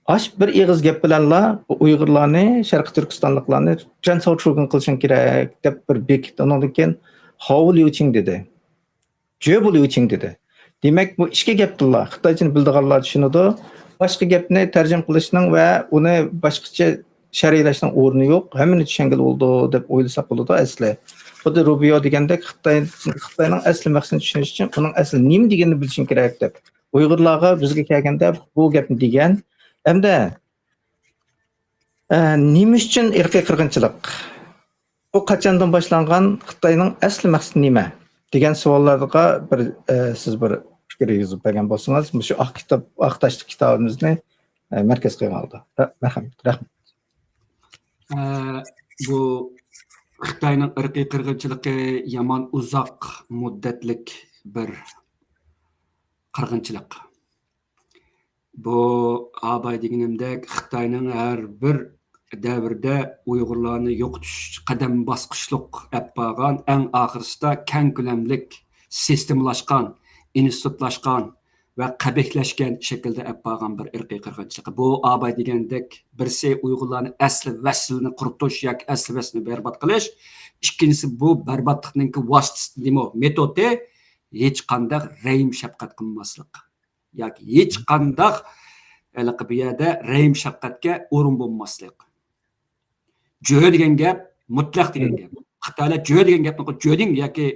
ئاش بىر ئېغىز گەپ بىلەنلا بۇ ئۇيغۇرلارنى، شەرقىي تۈركىستانلىقلارنى جەن ساۋ چۈگەن قىلىشىڭ كېرەك دەپ بىر بېكىتتى. ئۇنىڭدىن كېيىن، «ھاۋ ليۇچىڭ» دېدى. «جۆ بۇ ليۇچىڭ» دېدى. دېمەك، بۇ ئىككى گەپتىنلا خىتايچىنى بىلىدىغانلار چۈشىنىدۇ. باشقا گەپنى تەرجىمە قىلىشنىڭ ۋە ئۇنى باشقىچە شەرھلەشنىڭ ئورنى يوق. ھەممىنى چۈشەنگىلى بولىدۇ دەپ ئويلىساق بولىدۇ ئەسلى. خۇددى روبىيو دېگەندەك، خىتاي، خىتاينىڭ ئەسلى مەقسىتىنى چۈشىنىش ئۈچۈن ئۇنىڭ ئەسلى نېمە دېگىنىنى بىلىشىڭ كېرەك دەپ. ئۇيغۇرلارغا، بىزگە كەلگەندە بۇ گەپنى دېگەن. ئەمدى، ئە، نېمە ئۈچۈن ئىرقىي قىرغىنچىلىق؟ بۇ قاچاندىن باشلانغان؟ خىتاينىڭ ئەسلى مەقسىتى نېمە؟ دېگەن سوئاللارغا بىر، ئە، سىز بىر پىكىر يېزىپ بەرگەن بولسىڭىز، مۇشۇ ئاق كىتاب، ئاق تاشلىق كىتابىمىزنى، ئە، مەركەز قىلغان ھالدا. رە-، مەرھەمەت، رەھمەت. ئە، بۇ خىتاينىڭ ئىرقىي قىرغىنچىلىقى يامان ئۇزاق مۇددەتلىك بىر قىرغىنچىلىق. بۇ ئاباي دېگىنىمدەك خىتاينىڭ ھەر بىر دەۋردە ئۇيغۇرلارنى يوقىتىش قەدەم باسقۇچلۇق ئەپ بارغان، ئەڭ ئاخىرسىدا كەڭ كۆلەملىك، سىستېمىلاشقان، ئىنستىتۇتلاشقان ۋە قەبىھلەشكەن شەكىلدە ئەپ بارغان بىر ئىرقىي قىرغىنچىلىق. بۇ ئاباي دېگەندەك بىرسى ئۇيغۇرلارنى ئەسلى ۋەسلىنى قۇرۇتۇش ياكى ئەسلى ۋەسلىنى بەربات قىلىش، ئىككىنچىسى بۇ بەرباتلىقنىڭكى ۋاسىتىسى، نېمە، مېتودى، ھېچقانداق رەھىم شەپقەت قىلماسلىق ياكى ھېچقانداق ھېلىقى بۇ يەردە رەھىم شەپقەتكە ئورۇن بولماسلىق. جۆ دېگەن گەپ مۇتلەق دېگەن گەپ. خىتايلار جۆ دېگەن گەپنى، جۆدىڭ ياكى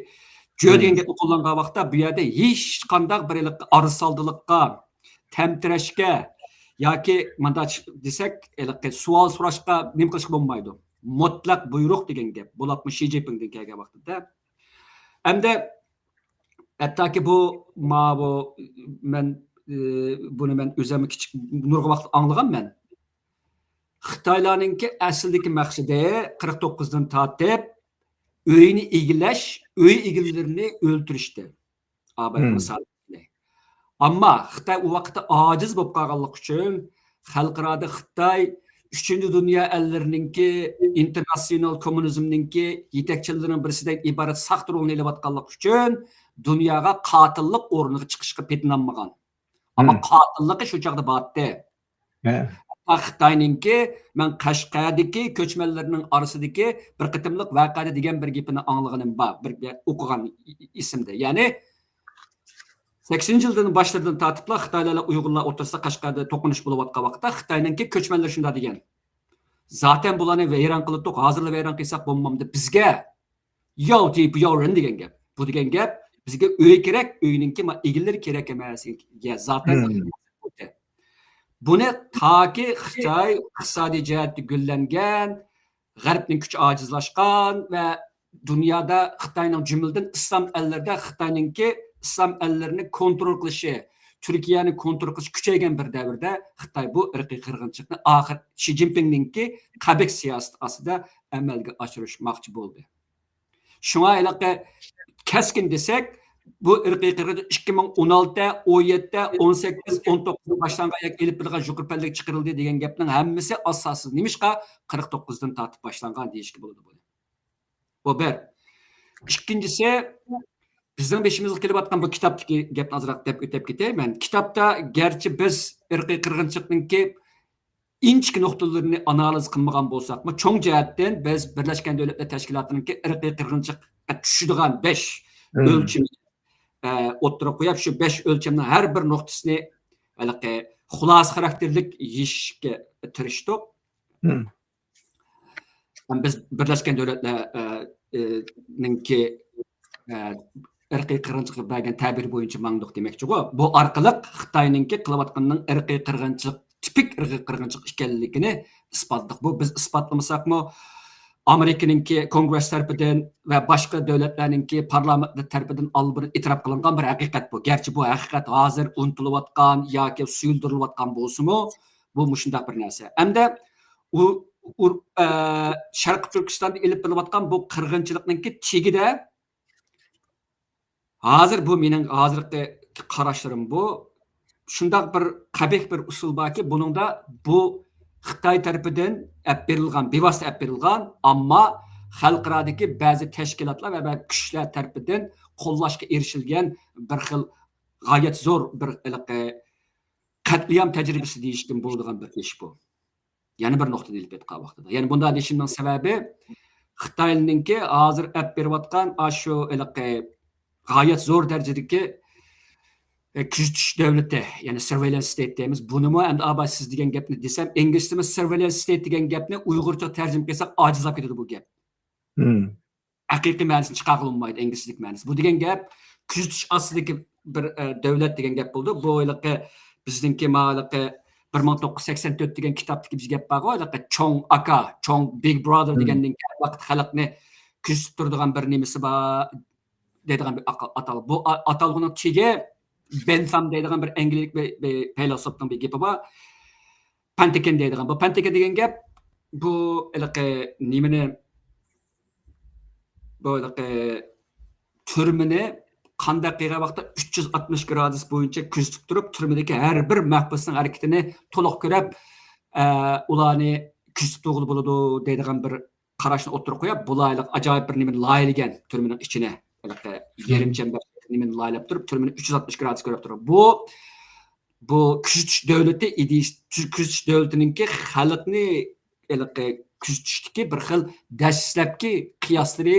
جۆ دېگەن گەپنى قوللانغان ۋاقىتتا بۇ يەردە ھېچقانداق بىر ھېلىقى ئارىسالدىلىققا، تەمتىرەشكە ياكى مۇنداق دېسەك، ھېلىقى سوئال سوراشقا نېمە قىلىشقا بولمايدۇ. مۇتلەق بۇيرۇق دېگەن گەپ. بولۇپمۇ شى جىنپىڭدىن كەلگەن ۋاقتىدا. ئەمدى ھەتتاكى بۇ، ماۋۇ، مەن، ئى، بۇنى مەن ئۆزۈم كىچىك نۇرغۇن ۋاقىت ئاڭلىغانمەن. خىتايلارنىڭكى ئەسلىدىكى مەقسىتى قىرىق توققۇزدىن تارتىپ ئۆينى ئىگىلەش، ئۆي ئىگىلىرىنى ئۆلتۈرۈشتى. ئاباي مىسالى. ئەمما خىتاي ئۇ ۋاقىتتا ئاجىز بولۇپ قالغانلىقى ئۈچۈن، خەلقئارادا خىتاي ئۈچىنچى دۇنيا ئەللىرىنىڭكى، ئىنتېرناتسىونال كوممۇنىزمنىڭكى يېتەكچىلىرىنىڭ بىرسىدىن ئىبارەت ساختا رولىنى ئېلىۋاتقانلىقى ئۈچۈن، دۇنياغا قاتىللىق ئورنىغا چىقىشقا پېتىنالمىغان. ئەمما قاتىللىقى شۇ چاغدا بارتتى. ھەتتا خىتاينىڭكى، مەن قەشقەردىكى كۆچمەنلەرنىڭ ئارىسىدىكى بىر قېتىملىق ۋەقەدە دېگەن بىر گېپىنى ئاڭلىغىنىم بار، بىر گە-، ئوقۇغان ئېسىمدە. يەنى، سەكسىنىنچى يىلدىن باشلىرىدىن تارتىپلا خىتايلار ئۇيغۇرلار ئوتتۇرىسىدا قەشقەردە توقۇنۇش بولۇۋاتقان ۋاقىتتا خىتاينىڭكى كۆچمەنلىرى شۇنداق دېگەن: زاتەن بۇلارنى ۋەيران قىلىۋاتتۇق، ھازىرلا ۋەيران قىلساق بولمامدۇ بىزگە؟ ياۋ تىيپى ياۋ رېن دېگەن گەپ. بۇ دېگەن گەپ، بىزگە ئۆي كېرەك، ئۆينىڭكى ما-، ئىگىلىرى كېرەك ئەمەس. يا زاتەن بۇنى تاكى خىتاي ئىقتىسادىي جەھەتتە گۈللەنگەن، غەربنىڭ كۈچى ئاجىزلاشقان ۋە دۇنيادا خىتاينىڭ، جۈملىدىن ئىسلام ئەللىرىدە خىتاينىڭكى ئىسلام ئەللىرىنى كونترول قىلىشى، تۈركىيەنى كونترول قىلىشى كۈچەيگەن بىر دەۋردە خىتاي بۇ ئىرقىي قىرغىنچىلىقنى ئاخىر شى جىنپىڭنىڭكى قەبىھ سىياسىتى ئاستىدا ئەمەلگە ئاشۇرۇشماقچى بولدى. شۇڭا ھېلىقى كەسكىن دېسەك، بۇ ئىرقىي قىرغىنچىلىق ئىككى مىڭ ئون ئالتە، ئون يەتتە، ئون سەككىز، ئون توققۇزدا باشلانغان ياكى ئېلىپ بېرىلغان يۇقىرى پەللىگە چىقىرىلدى دېگەن گەپنىڭ ھەممىسى ئاساسسىز. نېمىشقا؟ قىرىق توققۇزدىن تارتىپ باشلانغان دېيىشكە بولىدۇ بۇنى. بۇ بىر. ئىككىنچىسى، بىزنىڭ بېشىمىزغا كېلىۋاتقان بۇ كىتابتىكى گەپنى ئازراق دەپ ئۆتۈپ كېتەي مەن. كىتابتا گەرچە بىز ئىرقىي قىرغىنچىلىقنىڭكى ئىنچىكە نۇقتىلىرىنى ئانالىز قىلمىغان بولساقمۇ، چوڭ جەھەتتىن بىز بىرلەشكەن دۆلەتلەر تەشكىلاتىنىڭكى ئىرقىي قىرغىنچىلىققا چۈشىدىغان بەش ئۆلچىمى، ئە، ئوتتۇرىغا قويۇپ، شۇ بەش ئۆلچەمنىڭ ھەر بىر نۇقتىسىنى ھېلىقى خۇلاسە خاراكتېرلىك يېشىشكە تىرىشتۇق. بىز بىرلەشكەن دۆلەتلەر، ئە، ئە، نىڭكى، ئە، ئىرقىي قىرغىنچىلىققا بەرگەن تەبىرى بويىچە ماڭدۇق دېمەكچىغۇ. بۇ ئارقىلىق خىتاينىڭكى قىلىۋاتقىنىنىڭ ئىرقىي قىرغىنچىلىق، تىپىك ئىرقىي قىرغىنچىلىق ئىكەنلىكىنى ئىسپاتلىدۇق. بۇ بىز ئىسپاتلىمىساقمۇ، ئامېرىكىنىڭكى كونگرېس تەرىپىدىن ۋە باشقا دۆلەتلەرنىڭكى پارلامېنت تەرىپىدىن ئاللىبۇرۇن ئېتىراپ قىلىنغان بىر ھەقىقەت بۇ. گەرچە بۇ ھەقىقەت ھازىر ئۇنتۇلۇۋاتقان ياكى سۇيۇلدۇرۇلۇۋاتقان بولسىمۇ، بۇ مۇشۇنداق بىر نەرسە. ئەمدى ئۇ، ئۇ، ئە، شەرقىي تۈركىستاندا ئېلىپ بېرىلىۋاتقان بۇ قىرغىنچىلىقنىڭكى تېگىدە ھازىر بۇ مېنىڭ ھازىرقى قاراشلىرىم بۇ. شۇنداق بىر قەبىھ بىر ئۇسۇل باركى، بۇنىڭدا بۇ خىتاي تەرىپىدىن ئەپ بېرىلغان، بىۋاسىتە ئەپ بېرىلغان، ئەمما خەلقئارادىكى بەزى تەشكىلاتلار ۋە بەزى كۈچلەر تەرىپىدىن قوللاشقا ئېرىشىلگەن بىر خىل غايەت زور بىر ھېلىقى قەتلىئام تەجرىبىسى دېيىشكىمۇ بولىدىغان بىر ئىش بۇ. يەنە بىر نۇقتىنى ئېلىپ ئېيتقان ۋاقتىدا. يەنى بۇنداق دېيىشىمنىڭ سەۋەبى، خىتاينىڭكى ھازىر ئەپ بېرىۋاتقان ئاشۇ ھېلىقى غايەت زور دەرىجىدىكى، ئە، كۆزىتىش دۆلىتى، يەنى سىرۋېيلەنس ستېيت دەيمىز. بۇنىمۇ ئەمدى ئاباي سىز دېگەن گەپنى دېسەم، ئىنگلىزچىمۇ سىرۋېيلەنس ستېيت دېگەن گەپنى ئۇيغۇرچە تەرجىمە قىلساق ئاجىزلاپ كېتىدۇ بۇ گەپ. ھەقىقىي مەنىسىنى چىقارغىلى بولمايدۇ ئىنگلىزچىلىك مەنىسى. بۇ دېگەن گەپ كۆزىتىش ئاستىدىكى بىر، ئە، دۆلەت دېگەن گەپ بولىدۇ. بۇ ھېلىقى بىزنىڭكى ما ھېلىقى بىر مىڭ توققۇز يۈز سەكسەن تۆت دېگەن كىتابتىكى بىز گەپ بارغۇ، ھېلىقى چوڭ ئاكا، چوڭ بىگ برادەر دېگەندىن كېيىن ھەر ۋاقىت خەلقنى كۆزىتىپ تۇرىدىغان بىر نېمىسى بار دەيدىغان بىر ئاقا-، ئاتال-، بۇ ئا-، ئاتالغۇنىڭ تېگى بەنسام دەيدىغان بىر ئەنگلىيەلىك بىر، بىر پەيلاسوپنىڭ بىر گېپى بار. پەنتىكىن دەيدىغان. بۇ پەنتىكىن دېگەن گەپ، بۇ ھېلىقى نېمىنى، بۇ ھېلىقى تۈرمىنى قانداق قىلغان ۋاقىتتا ئۈچ يۈز ئاتمىش گرادۇس بويىچە كۆزىتىپ تۇرۇپ، تۈرمىدىكى ھەر بىر مەھبۇسنىڭ ھەرىكىتىنى تولۇق كۆرۈپ، ئە، ئۇلارنى كۆزىتىپ تۇرغىلى بولىدۇ دەيدىغان بىر قاراشنى ئوتتۇرىغا قويۇپ، بۇلار ھېلىقى ئاجايىپ بىر نېمىنى لايىھەلىگەن تۈرمىنىڭ ئىچىنى. ھېلىقى يېرىم چەمبەر نېمىنى لايىھەلەپ تۇرۇپ، تۈرمىنى ئۈچ يۈز ئاتمىش گرادۇس كۆرۈپ تۇرۇپ. بۇ، بۇ كۆزىتىش دۆلىتى ئىدىيىسى، كۆزىتىش دۆلىتىنىڭكى خەلقنى ھېلىقى كۆزىتىشتىكى بىر خىل دەسلەپكى قىياسلىرى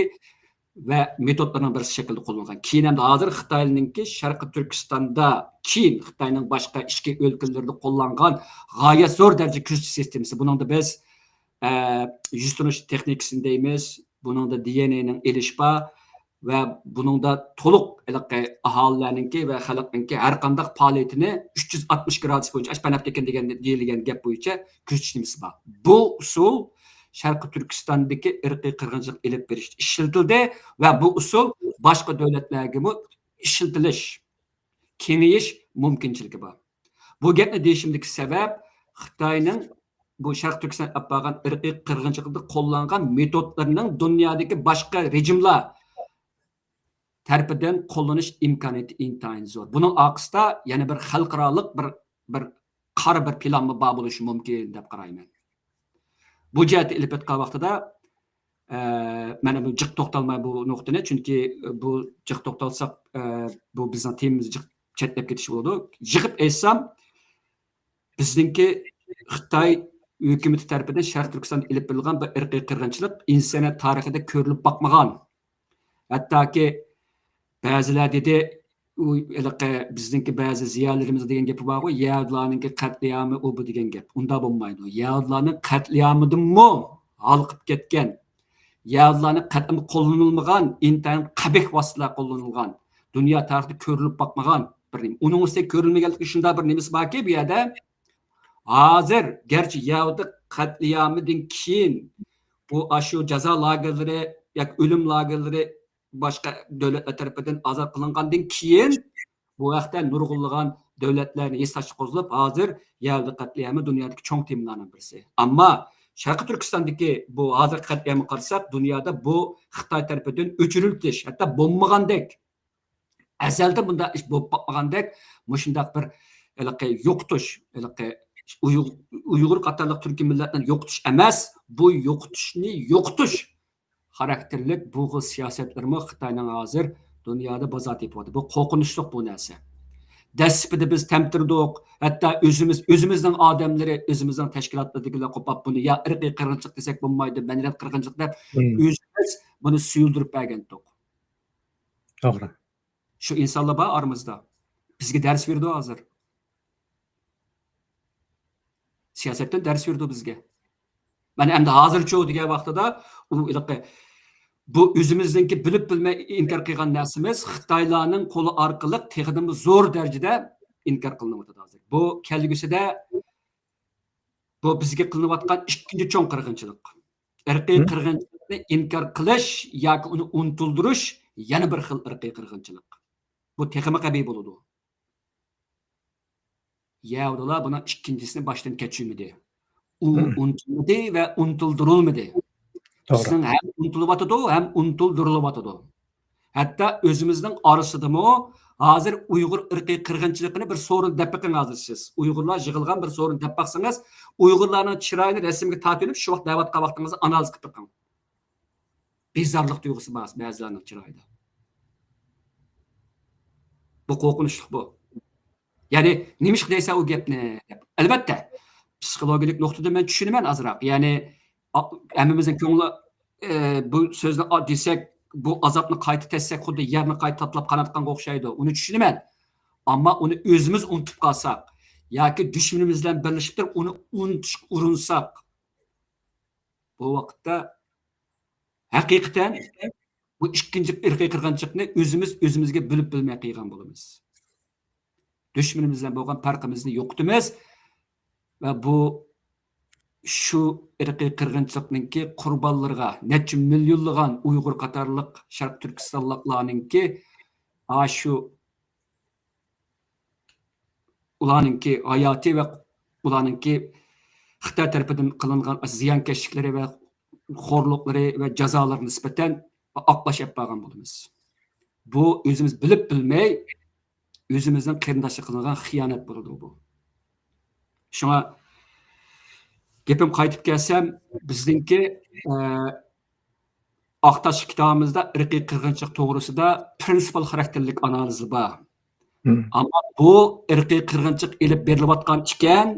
ۋە مېتودلىرىنىڭ بىرسى شەكلىدە قوللانغان. كېيىن ئەمدى ھازىر خىتاينىڭكى شەرقىي تۈركىستاندا، كېيىن خىتاينىڭ باشقا ئىچكى ئۆلكىلىرىدە قوللانغان غايەت زور دەرىجە كۆزىتىش سىستېمىسى. بۇنىڭدا بىز، ئە، يۈز تونۇش تېخنىكىسىنى دەيمىز، بۇنىڭدا دى ئېن ئېنىڭ ئېلىشى بار ۋە بۇنىڭدا تولۇق ھېلىقى ئاھالىلەرنىڭكى ۋە خەلقنىڭكى ھەر قانداق پائالىيىتىنى ئۈچ يۈز ئاتمىش گرادۇس بويىچە، ئاشۇ پەنئەپتىكىن دېگەن، دېيىلگەن گەپ بويىچە كۆزىتىش نېمىسى بار. بۇ ئۇسۇل شەرقىي تۈركىستاندىكى ئىرقىي قىرغىنچىلىق ئېلىپ بېرىشتە ئىشلىتىلدى ۋە بۇ ئۇسۇل باشقا دۆلەتلەرگىمۇ ئىشلىتىلىش، كېڭىيىش مۇمكىنچىلىكى بار. بۇ گەپنى دېيىشىمدىكى سەۋەب، خىتاينىڭ بۇ شەرقىي تۈركىستان ئېلىپ بارغان ئىرقىي قىرغىنچىلىقتا قوللانغان مېتودلىرىنىڭ دۇنيادىكى باشقا رېجىملار تەرىپىدىن قوللىنىش ئىمكانىيىتى ئىنتايىن زور. بۇنىڭ ئارقىسىدا يەنە بىر خەلقئارالىق بىر، بىر قارا بىر پىلانمۇ بار بولۇشى مۇمكىن دەپ قارايمەن. بۇ جەھەتتە ئېلىپ ئېيتقان ۋاقتىدا، ئە، مەن بۇ جىق توختالماي بۇ نۇقتىنى، چۈنكى بۇ جىق توختالساق، ئە، بۇ بىزنىڭ تېمىمىز جىق چەتنەپ كېتىش بولىدۇ. يىغىپ ئېيتسام، بىزنىڭكى خىتاي ھۆكۈمىتى تەرىپىدىن شەرقىي تۈركىستاندا ئېلىپ بېرىلغان بىر ئىرقىي قىرغىنچىلىق ئىنسانىيەت تارىخىدا كۆرۈلۈپ باقمىغان. ھەتتاكى بەزىلەر دېدى، ئۇ ھېلىقى بىزنىڭكى بەزى زىيالىيلىرىمىز دېگەن گېپى بارغۇ، يەھۇدىيلارنىڭكى قەتلىئامى ئۇ بۇ دېگەن گەپ. ئۇنداق بولمايدۇ. يەھۇدىيلارنىڭ قەتلىئامىدىنمۇ ھالقىپ كەتكەن، يەھۇدىيلارنىڭ قەتئىي قوللىنىلمىغان، ئىنتايىن قەبىھ ۋاسىتىلەر قوللىنىلغان، دۇنيا تارىخىدا كۆرۈلۈپ باقمىغان بىر نېمە. ئۇنىڭ ئۈستىگە كۆرۈلمىگەنلىكى شۇنداق بىر نېمىسى باركى، بۇ يەردە ھازىر گەرچە يەھۇدىي قەتلىئامىدىن كېيىن بۇ ئاشۇ جازا لاگېرلىرى ياكى ئۆلۈم لاگېرلىرى باشقا دۆلەتلەر تەرىپىدىن ئازاد قىلىنغاندىن كېيىن، بۇ ھەقتە نۇرغۇنلىغان دۆلەتلەرنى ھېسداشلىق قوزغىلىپ، ھازىر يەھۇدىي قەتلىئامى دۇنيادىكى چوڭ تېمىلارنىڭ بىرسى. ئەمما شەرقىي تۈركىستاندىكى بۇ ھازىرقى قەتلىئامغا قارىساق، دۇنيادا بۇ خىتاي تەرىپىدىن ئۆچۈرۈلۈش، ھەتتا بولمىغاندەك، ئەزەلدىن بۇنداق ئىش بولۇپ باقمىغاندەك، مۇشۇنداق بىر ھېلىقى يوقىتىش، ھېلىقى ئۇيغ-، ئۇيغۇر قاتارلىق تۈركىي مىللەتنى يوقىتىش ئەمەس، بۇ يوقىتىشنى يوقىتىش خاراكتېرلىك بۇ خىل سىياسەتلىرىمۇ خىتاينىڭ ھازىر دۇنيادا بازار تېپىۋاتىدۇ. بۇ قورقۇنچلۇق بۇ نەرسە. دەسلىپىدە بىز تەمتىرىدۇق، ھەتتا ئۆزىمىز، ئۆزىمىزنىڭ ئادەملىرى، ئۆزىمىزنىڭ تەشكىلاتلىرىدىكىلەر قوپاپ بۇنى يا ئىرقىي قىرغىنچىلىق دېسەك بولمايدۇ، مەدەنىيەت قىرغىنچىلىق دەپ، مم، ئۆزىمىز بۇنى سۇيۇلدۇرۇپ بەرگەنتۇق. توغرا. شۇ ئىنسانلار بار ئارىمىزدا. بىزگە دەرس بېرىدۇ ھازىر. سىياسەتتىن دەرس بېرىدۇ بىزگە. مانا ئەمدى ھازىرچۇ دېگەن ۋاقتىدا ئۇ ھېلىقى بۇ ئۆزىمىزنىڭكى بىلىپ بىلمەي ئىنكار قىلغان نەرسىمىز خىتايلارنىڭ قولى ئارقىلىق تېخىدىنمۇ زور دەرىجىدە ئىنكار قىلىنىۋاتىدۇ ھازىر. بۇ كەلگۈسىدە بۇ بىزگە قىلىنىۋاتقان ئىككىنچى چوڭ قىرغىنچىلىق. ئىرقىي قىرغىنچىلىقنى ئىنكار قىلىش ياكى ئۇنى ئۇنتۇلدۇرۇش يەنە بىر خىل ئىرقىي قىرغىنچىلىق. بۇ تېخىمۇ قەبىھ بولىدۇ. يەھۇدىيلار بۇنىڭ ئىككىنچىسىنى باشتىن كەچۈرمىدى. ئۇ ئۇنتۇلمىدى ۋە ئۇنتۇلدۇرۇلمىدى. بىزنىڭ ھەم ئۇنتۇلۇۋاتىدۇ، ھەم ئۇنتۇلدۇرۇلۇۋاتىدۇ. ھەتتا ئۆزىمىزنىڭ ئارىسىدىمۇ ھازىر ئۇيغۇر ئىرقىي قىرغىنچىلىقىنى بىر سورۇن دەپ بېقىڭ ھازىر سىز. ئۇيغۇرلار يىغىلغان بىر سورۇن دەپ باقسىڭىز، ئۇيغۇرلارنىڭ چىرايىنى رەسىمگە تارتىۋېلىپ، شۇ ۋاقىت نەۋاتقان ۋاقتىڭىزدا ئانالىز قىلىپ بېقىڭ. بىزارلىق تۇيغۇسى بار بەزىلەرنىڭ چىرايىدا. بۇ قورقۇنچلۇق بۇ. يەنى، «نېمىشقا دەيسەن ئۇ گەپنى؟» دەپ. ئەلۋەتتە، پسىخولوگىيەلىك نۇقتىدىن مەن چۈشىنىمەن ئازراق. يەنى، ئا-، ھەممىمىزنىڭ كۆڭلى، ئە، بۇ سۆزنى ئا-، دېسەك، بۇ ئازابنى قايتا تەشسەك، خۇددى يەرنى قايتا تاتىلاپ قاناتقانغا ئوخشايدۇ. ئۇنى چۈشىنىمەن. ئەمما ئۇنى ئۆزىمىز ئۇنتۇپ قالساق ياكى دۈشمىنىمىز بىلەن بىرلىشىپ تۇرۇپ ئۇنى ئۇنتۇشقا ئۇرۇنساق، بۇ ۋاقىتتا ھەقىقەتەن بۇ ئىككىنچى ئىرقىي قىرغىنچىلىقنى ئۆزىمىز ئۆزىمىزگە بىلىپ بىلمەي قىلغان بولىمىز. دۈشمىنىمىز بىلەن بولغان پەرقىمىزنى يوقىتىمىز ۋە بۇ شۇ ئىرقىي قىرغىنچىلىقنىڭكى قۇربانلىرىغا، نەچچە مىليونلىغان ئۇيغۇر قاتارلىق شەرقىي تۈركىستانلىقلارنىڭكى ئاشۇ ئۇلارنىڭكى ھاياتى ۋە ئۇلارنىڭكى خىتاي تەرىپىدىن قىلىنغان زىيانكەشلىكلىرى ۋە خورلۇقلىرى ۋە جازالىرىغا نىسبەتەن ئاقلاش ئېلىپ بارغان بولىمىز. بۇ ئۆزىمىز بىلىپ بىلمەي ئۆزىمىزنىڭ قېرىنداشلىرىغا قىلىنغان خىيانەت بولىدۇ بۇ. شۇڭا گېپىم قايتىپ كەلسەم، بىزنىڭكى، ئە، ئاق تاشلىق كىتابىمىزدا ئىرقىي قىرغىنچىلىق توغرىسىدا پرىنسىپال خاراكتېرلىك ئانالىز بار. ئەمما بۇ ئىرقىي قىرغىنچىلىق ئېلىپ بېرىلىۋاتقان ئىكەن،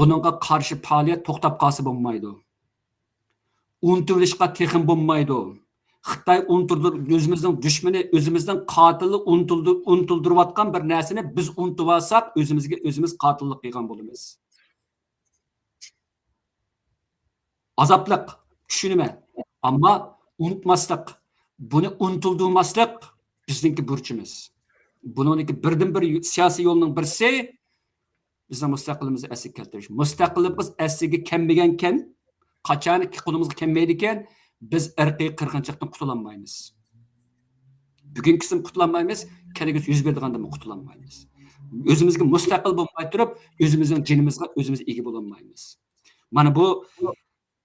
بۇنىڭغا قارشى پائالىيەت توختاپ قالسا بولمايدۇ. ئۇنتۇۋېلىشقا تېخىمۇ بولمايدۇ. خىتاي ئۇنتۇلدۇر-، ئۆزىمىزنىڭ دۈشمىنى، ئۆزىمىزنىڭ قاتىلى ئۇنتۇلدۇر-، ئۇنتۇلدۇرۇۋاتقان بىر نەرسىنى بىز ئۇنتۇۋالساق، ئۆزىمىزگە ئۆزىمىز قاتىللىق قىلغان بولىمىز. ئازابلىق، چۈشىنىمەن. ئەمما ئۇنتۇماسلىق، بۇنى ئۇنتۇلدۇرماسلىق بىزنىڭكى بۇرچىمىز. بۇنىڭدىكى بىردىنبىر يو-، سىياسىي يولنىڭ بىرسى، بىزنىڭ مۇستەقىللىقىمىزنى ئەسلىگە كەلتۈرۈش. مۇستەقىللىقىمىز ئەسلىگە كەلمىگەنكەن، قاچانكى قولىمىزغا كەلمەيدىكەن، بىز ئىرقىي قىرغىنچىلىقتىن قۇتۇلالمايمىز. بۈگۈنكىسىدىن قۇتۇلالمايمىز، كەلگۈسى يۈز بېرىدىغاندىنمۇ قۇتۇلالمايمىز. ئۆزىمىزگە مۇستەقىل بولماي تۇرۇپ، ئۆزىمىزنىڭ جېنىمىزغا ئۆزىمىز ئىگە بولالمايمىز. مانا بۇ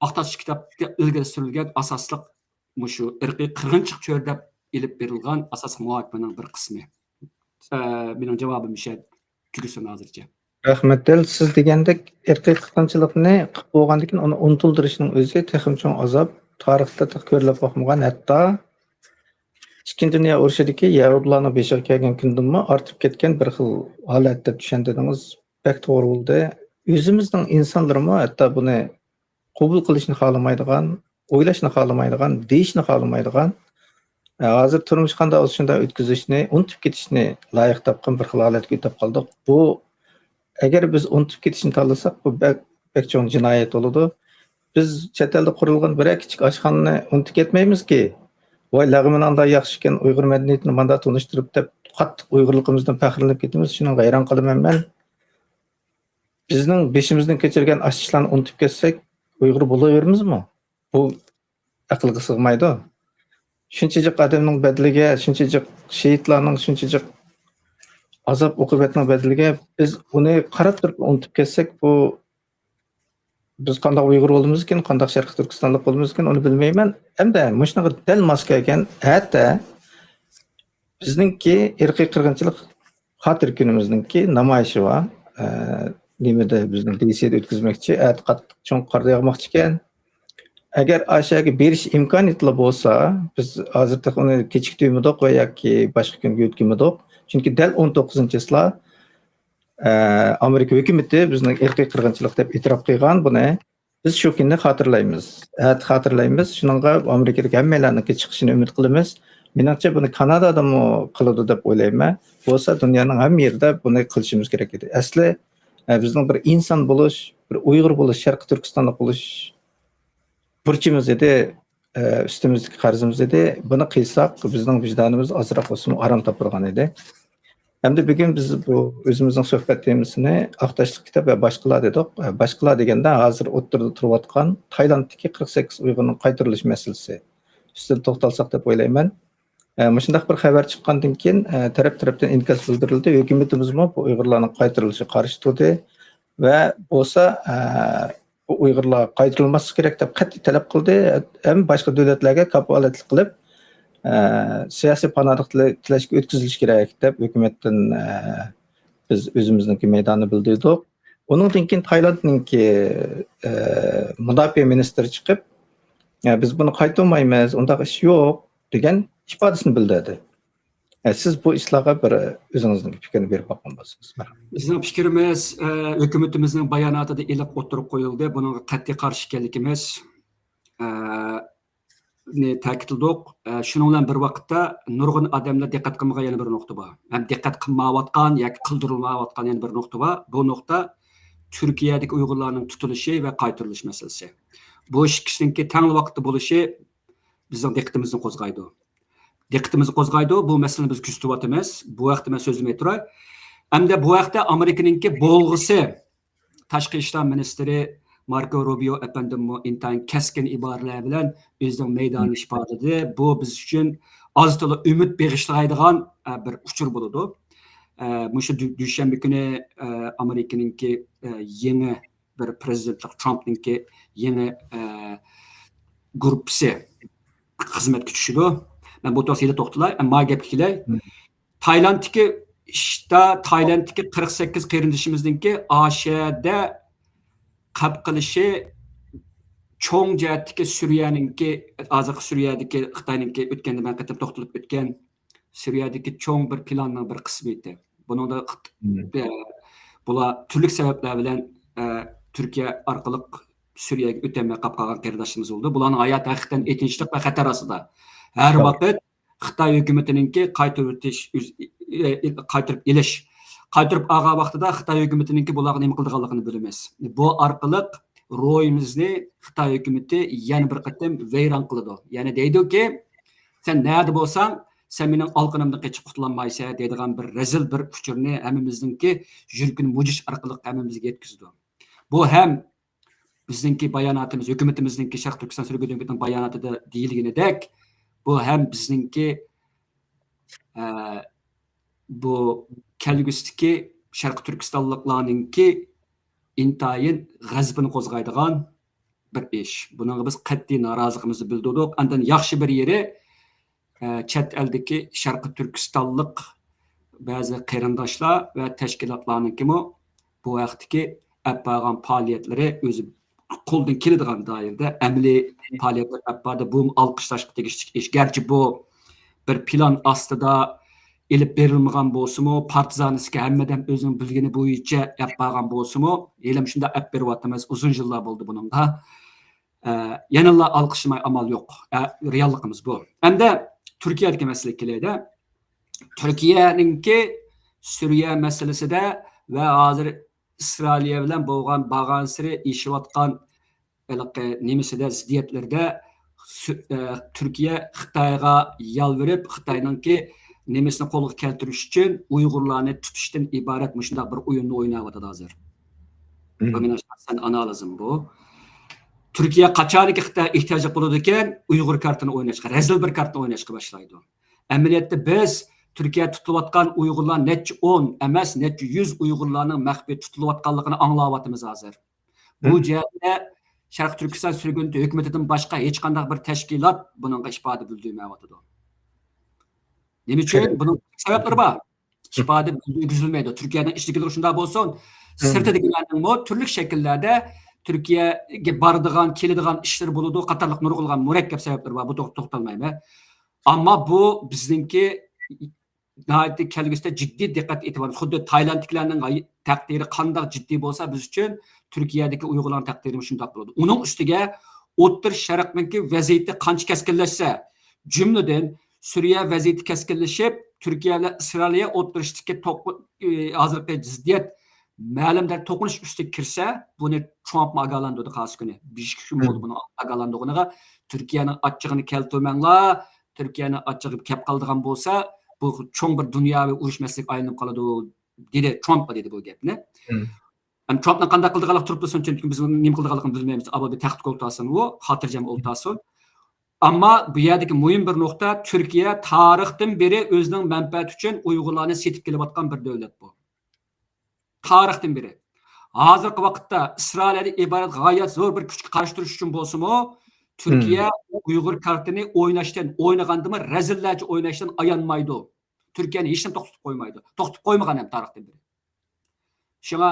ئاق تاشلىق كىتابتا ئىلگىرى سۈرۈلگەن ئاساسلىق مۇشۇ ئىرقىي قىرغىنچىلىق چۆرىدەپ ئېلىپ بېرىلغان ئاساسلىق مۇھاكىمىنىڭ بىر قىسمى. ئە، مېنىڭ جاۋابىم مۇشۇ يەردە تۈگىسۇن ھازىرچە. رەھمەت. دەل سىز دېگەندەك ئىرقىي قىرغىنچىلىقنى قىلىپ بولغاندىن كېيىن ئۇنى ئۇنتۇلدۇرۇشنىڭ ئۆزى تېخىمۇ چوڭ ئازاب. تارىختا تېخى كۆرۈلۈپ باقمىغان، ھەتتا ئىككىنچى دۇنيا ئۇرۇشىدىكى يەھۇدىيلارنىڭ بېشىغا كەلگەن كۈندىنمۇ ئارتىپ كەتكەن بىر خىل ھالەت دەپ چۈشەندۈردىڭىز. بەك توغرا بولدى. ئۆزىمىزنىڭ ئىنسانلىرىمۇ ھەتتا بۇنى قوبۇل قىلىشنى خالىمايدىغان، ئويلاشنى خالىمايدىغان، دېيىشنى خالىمايدىغان، ھازىر تۇرمۇش قانداق بولسا شۇنداق ئۆتكۈزۈشنى، ئۇنتۇپ كېتىشنى لايىق تاپقان بىر خىل ھالەتكە ئۆتۈپ قالدۇق. بۇ، ئەگەر بىز ئۇنتۇپ كېتىشنى تاللىساق، بۇ بەك، بەك چوڭ جىنايەت بولىدۇ. بىز چەت ئەلدە قۇرۇلغان بىرەر كىچىك ئاشخانىنى ئۇنتۇپ كەتمەيمىزكى، ۋاي، لەغمىنى ئانداق ياخشىكەن، ئۇيغۇر مەدەنىيىتىنى مانداق تونۇشتۇرۇپ دەپ، قاتتىق ئۇيغۇرلۇقىمىزدىن پەخىرلىنىپ كېتىمىز. شۇنىڭغا ھەيران قالىمەن مەن. بىزنىڭ بېشىمىزدىن كەچۈرگەن ئاشۇ ئىشلارنى ئۇنتۇپ كەتسەك، ئۇيغۇر بولاۋېرىمىزمۇ؟ بۇ ئەقىلگە سىغمايدۇ. شۇنچە جىق ئادەمنىڭ بەدىلىگە، شۇنچە جىق شېھىتلارنىڭ، شۇنچە جىق ئازاب-ئوقۇبەتنىڭ بەدىلىگە بىز ئۇنى قاراپ تۇرۇپ ئۇنتۇپ كەتسەك، بۇ بىز قانداق ئۇيغۇر بولىمىزكىن، قانداق شەرقىي تۈركىستانلىق بولىمىزكىن، ئۇنى بىلمەيمەن. ئەمدى مۇشۇنىڭغا دەل ماس كەلگەن ئەتە بىزنىڭكى ئىرقىي قىرغىنچىلىق خاتىرە كۈنىمىزنىڭكى نامايىشى بار. ئە، نېمىدە، بىزنىڭ دىسىدا ئۆتكۈزمەكچى. ئەتە قاتتىق چوڭ قار ياغماقچىكەن. ئەگەر ئاشۇ يەرگە بېرىش ئىمكانىيىتىلا بولسا، بىز ھازىر تېخى ئۇنى كېچىكتۈرمىدۇق ۋە ياكى باشقا كۈنگە يۆتكىمىدۇق. چۈنكى دەل ئون توققۇزىنچى چىسلا، ئە، ئامېرىكا ھۆكۈمىتى بىزنىڭ ئىرقىي قىرغىنچىلىق دەپ ئېتىراپ قىلغان بۇنى. بىز شۇ كۈننى خاتىرىلەيمىز. ئەتە خاتىرىلەيمىز. شۇنىڭغا ئامېرىكىدىكى ھەممەيلەننىڭ چىقىشىنى ئۈمىد قىلىمىز. مېنىڭچە، بۇنى كانادادىمۇ قىلىدۇ دەپ ئويلايمەن. بولسا دۇنيانىڭ ھەممە يېرىدە بۇنى قىلىشىمىز كېرەك ئىدى. ئەسلى، ئە، بىزنىڭ بىر ئىنسان بولۇش، بىر ئۇيغۇر بولۇش، شەرقىي تۈركىستانلىق بولۇش بۇرچىمىز ئىدى. ئە، ئۈستىمىزدىكى قەرزىمىز ئىدى. بۇنى قىلساق، بىزنىڭ ۋىجدانىمىز ئازراق بولسىمۇ ئارام تاپىدىغان ئىدى. ئەمدى بۈگۈن بىز بۇ ئۆزىمىزنىڭ سۆھبەت تېمىسىنى ئاق تاشلىق كىتاب ۋە باشقىلار دېدۇق. ئە، باشقىلار دېگەندە، ھازىر ئوتتۇرىدا تۇرۇۋاتقان تايلاندتىكى قىرىق سەككىز ئۇيغۇرنىڭ قايتۇرۇلۇش مەسىلىسى ئۈستىدە توختالساق دەپ ئويلايمەن. ئە، مۇشۇنداق بىر خەۋەر چىققاندىن كېيىن، ئە، تەرەپ-تەرەپتىن ئىنكاس بىلدۈرۈلدى. ھۆكۈمىتىمىزمۇ بۇ ئۇيغۇرلارنىڭ قايتۇرۇلۇشىغا قارشى تۇردى ۋە بولسا، ئە، بۇ ئۇيغۇرلار قايتۇرۇلماسلىقى كېرەك دەپ قەتئىي تەلەپ قىلدى. ھەم باشقا دۆلەتلەرگە كاپالەتلىك قىلىپ، ئە، سىياسىي پاناھلىق تىلە-، تىلەشكە ئۆتكۈزۈلۈشى كېرەك دەپ ھۆكۈمەتتىن، ئە، بىز ئۆزىمىزنىڭكى مەيداننى بىلدۈردۇق. ئۇنىڭدىن كېيىن تايلاندنىڭكى، ئە، مۇداپىئە مىنىستىرى چىقىپ، «يا، بىز بۇنى قايتۇرمايمىز، ئۇنداق ئىش يوق» دېگەن ئىپادىسىنى بىلدۈردى. ئە، سىز بۇ ئىشلارغا بىر ئۆزىڭىزنىڭ پىكرىنى بېرىپ باققان بولسىڭىز. مەرھەمەت. بىزنىڭ پىكرىمىز، ئە، ھۆكۈمىتىمىزنىڭ باياناتىدا ئېنىق ئوتتۇرىغا قويۇلدى. بۇنىڭغا قەتئىي قارشى ئىكەنلىكىمىز، ئە، نى تەكىتلىدۇق. ئە، شۇنىڭ بىلەن بىر ۋاقىتتا نۇرغۇن ئادەملەر دىققەت قىلمىغان يەنە بىر نۇقتا بار. ھەم دىققەت قىلمايۋاتقان ياكى قىلدۇرۇلمايۋاتقان يەنە بىر نۇقتا بار. بۇ نۇقتا تۈركىيەدىكى ئۇيغۇرلارنىڭ تۇتۇلۇشى ۋە قايتۇرۇلۇش مەسىلىسى. بۇ ئىككىسىنىڭكى تەڭلا ۋاقىتتا بولۇشى بىزنىڭ دىققىتىمىزنى قوزغايدۇ. دىققىتىمىزنى قوزغايدۇ. بۇ مەسىلىنى بىز كۆزىتىۋاتىمىز. بۇ ھەقتە مەن سۆزلىمەي تۇراي. ئەمدى بۇ ھەقتە ئامېرىكىنىڭكى بولغۇسى تاشقى ئىشلار مىنىستىرى ماركو روبىيو ئەپەندىممۇ ئىنتايىن كەسكىن ئىبارىلەر بىلەن ئۆزىنىڭ مەيدانىنى ئىپادىلىدى. بۇ بىز ئۈچۈن ئاز تولا ئۈمىد بېغىشلايدىغان، ئە، بىر ئۇچۇر بولىدۇ. ئە، مۇشۇ دۈ-، دۈشەنبە كۈنى، ئە، ئامېرىكىنىڭكى، ئە، يېڭى بىر پرېزىدېنتلىق ترامپنىڭكى يېڭى، ئە، گۇرۇپپىسى خىزمەتكە چۈشىدۇ. مەن بۇ توغرىسىدا ھېلى توختىلاي. ئەمما گەپكە كېلەي. تايلاندتىكى ئىشتا، تايلاندتىكى قىرىق سەككىز قېرىندىشىمىزنىڭكى ئاشەدە قاپ قېلىشى چوڭ جەھەتتىكى سۈرىيەنىڭكى، ھازىرقى سۈرىيەدىكى خىتاينىڭكى ئۆتكەندە مەن قېتىم توختىلىپ ئۆتكەن سۈرىيەدىكى چوڭ بىر پىلاننىڭ بىر قىسمى ئىدى. بۇنىڭدا خىت-، ئە، بۇلار تۈرلۈك سەۋەبلەر بىلەن، ئە، تۈركىيە ئارقىلىق سۈرىيەگە ئۆتەلمەي قاپ قالغان قېرىنداشلىرىمىز بولدى. بۇلارنىڭ ھاياتى ھەقىقەتەن ئېچىنىشلىق ۋە خەتەر ئاستىدا. ھەر ۋاقىت خىتاي ھۆكۈمىتىنىڭكى قايتۇرۇۋېتىش، ئۈز-، ئى-، ئى-، قايتۇرۇپ ئېلىش. قايتۇرۇپ ئالغان ۋاقتىدا خىتاي ھۆكۈمىتىنىڭكى بۇلارغا نېمە قىلىدىغانلىقىنى بىلىمىز. بۇ ئارقىلىق روھىمىزنى خىتاي ھۆكۈمىتى يەنە بىر قېتىم ۋەيران قىلىدۇ. يەنى دەيدۇكى، «سەن نەدە بولساڭ، سەن مېنىڭ ئالىقىنىمدىن قېچىپ قۇتۇلالمايسەن» دەيدىغان بىر رەزىل بىر ئۇچۇرنى ھەممىمىزنىڭكى يۈرىكىنى مۇجۇش ئارقىلىق ھەممىمىزگە يەتكۈزىدۇ. بۇ ھەم بىزنىڭكى باياناتىمىز، ھۆكۈمىتىمىزنىڭكى، شەرقىي تۈركىستان سۈرگۈندە ھۆكۈمىتىنىڭ باياناتىدا دېيىلگىنىدەك، بۇ ھەم بىزنىڭكى، ئە، بۇ كەلگۈسىدىكى شەرقىي تۈركىستانلىقلارنىڭكى ئىنتايىن غەزىپىنى قوزغايدىغان بىر ئىش. بۇنىڭغا بىز قەتئىي نارازىلىقىمىزنى بىلدۈردۇق. ئاندىن ياخشى بىر يېرى، ئە، چەت ئەلدىكى شەرقىي تۈركىستانلىق بەزى قېرىنداشلار ۋە تەشكىلاتلارنىڭكىمۇ بۇ ھەقتىكى ئەپ بارغان پائالىيەتلىرى ئۆزى قولدىن كېلىدىغان دائىرىدە ئەمەلىي پائالىيەتلەر ئەپ باردى. بۇمۇ ئالقىشلاشقا تېگىشلىك ئىش. گەرچە بۇ بىر پىلان ئاستىدا ئېلىپ بېرىلمىغان بولسىمۇ، پارتىزانىسكا ھەممە ئادەم ئۆزىنىڭ بىلگىنى بويىچە ئەپ بارغان بولسىمۇ، ھېلىمۇ شۇنداق ئەپ بېرىۋاتىمىز. ئۇزۇن يىللار بولدى بۇنىڭغا. ئە، يەنىلا ئالقىشلىماي ئامال يوق. ئە، رېئاللىقىمىز بۇ. ئەمدى تۈركىيەدىكى مەسىلىگە كېلەيلى. تۈركىيەنىڭكى سۈرىيە مەسىلىسىدە ۋە ھازىر ئىسرائىلىيە بىلەن بولغان بارغانسېرى ئېشىۋاتقان ھېلىقى نېمىسىدە، زىددىيەتلىرىدە سۈ-، ئە، تۈركىيە خىتايغا يالۋۇرۇپ، خىتاينىڭكى نېمىسىنى قولغا كەلتۈرۈش ئۈچۈن ئۇيغۇرلارنى تۇتۇشتىن ئىبارەت مۇشۇنداق بىر ئويۇننى ئويناۋاتىدۇ ھازىر. بۇ مېنىڭ شەخسەن ئانالىزىم بۇ. تۈركىيە قاچانكى خىتايغا ئېھتىياجلىق بولىدىكەن، ئۇيغۇر كارتىنى ئويناشقا، رەزىل بىر كارتىنى ئويناشقا باشلايدۇ. ئەمەلىيەتتە بىز تۈركىيە تۇتۇلۇۋاتقان ئۇيغۇرلار نەچچە ئون ئەمەس، نەچچە يۈز ئۇيغۇرلارنىڭ مەخپىي تۇتۇلۇۋاتقانلىقىنى ئاڭلاۋاتىمىز ھازىر. بۇ جەھەتتە شەرقىي تۈركىستان سۈرگۈندە ھۆكۈمىتىدىن باشقا ھېچقانداق بىر تەشكىلات بۇنىڭغا ئىپادە بىلدۈرمەيۋاتىدۇ. نېمە ئۈچۈن؟ بۇنىڭ سەۋەبلىرى بار. ئىپادە بىلدۈرگۈزۈلمەيدۇ. تۈركىيەنىڭ ئىچىدىكىلىرى شۇنداق بولسۇن، سىرتىدىكىلەرنىڭمۇ تۈرلۈك شەكىللەردە تۈركىيەگە بارىدىغان، كېلىدىغان ئىشلىرى بولىدۇ، قاتارلىق نۇرغۇنلىغان مۇرەككەپ سەۋەبلىرى بار. بۇ توغرىدا توختالمايمەن. ئەمما بۇ بىزنىڭكى ناھايىتى كەلگۈسىدە جىددىي دىققەت ئېتىبارىمىز. خۇددى تايلاندتىكىلەرنىڭ ھاي-، تەقدىرى قانداق جىددىي بولسا، بىز ئۈچۈن تۈركىيەدىكى ئۇيغۇرلارنىڭ تەقدىرىمۇ شۇنداق بولىدۇ. ئۇنىڭ ئۈستىگە ئوتتۇرا شەرقنىڭكى ۋەزىيىتى قانچە كەسكىنلەشسە، جۈملىدىن سۈرىيە ۋەزىيىتى كەسكىنلىشىپ، تۈركىيە بىلەن ئىسرائىلىيە ئوتتۇرىسىدىكى توق-، ئى، ھازىرقى زىددىيەت مەلۇم دەرىجىدە توقۇنۇش ئۈستىگە كىرسە، بۇنى ترامپمۇ ئاگاھلاندۇردى قايسى كۈنى. بەش ئۈچ كۈن بولدى بۇنىڭ ئاگاھلاندۇرغىنىغا. تۈركىيەنىڭ ئاچچىقىنى كەلتۈرمەڭلار، تۈركىيەنىڭ ئاچچىقى كەپ قالىدىغان بولسا، بۇ چوڭ بىر دۇنياۋى ئۇرۇش مەسىلىگە ئايلىنىپ قالىدۇ، دېدى. ترامپقا دېدى بۇ گەپنى. ئەمدى ترامپنىڭ قانداق قىلىدىغانلىقى تۇرۇپلا، شۇنچە چۈنكى بىز ئۇنىڭ نېمە قىلىدىغانلىقىنى بىلمەيمىز. ئاۋۋال بىر تەختكە ئولتۇرسۇن، ئۇ خاتىرجەم ئولتۇرسۇن. ئەمما بۇ يەردىكى مۇھىم بىر نۇقتا، تۈركىيە تارىختىن بېرى ئۆزىنىڭ مەنپەئەتى ئۈچۈن ئۇيغۇرلارنى سېتىپ كېلىۋاتقان بىر دۆلەت بۇ. تارىختىن بېرى. ھازىرقى ۋاقىتتا ئىسرائىلىيەدىن ئىبارەت غايەت زور بىر كۈچكە قارشى تۇرۇش ئۈچۈن بولسىمۇ، تۈركىيە ئۇيغۇر كارتىنى ئويناشتىن، ئوينىغاندىمۇ رەزىللەرچە ئويناشتىن ئايانمايدۇ. تۈركىيەنى ھېچنېمە توختىتىپ قويمايدۇ. توختىتىپ قويمىغان ھەم تارىختىن بېرى. شۇڭا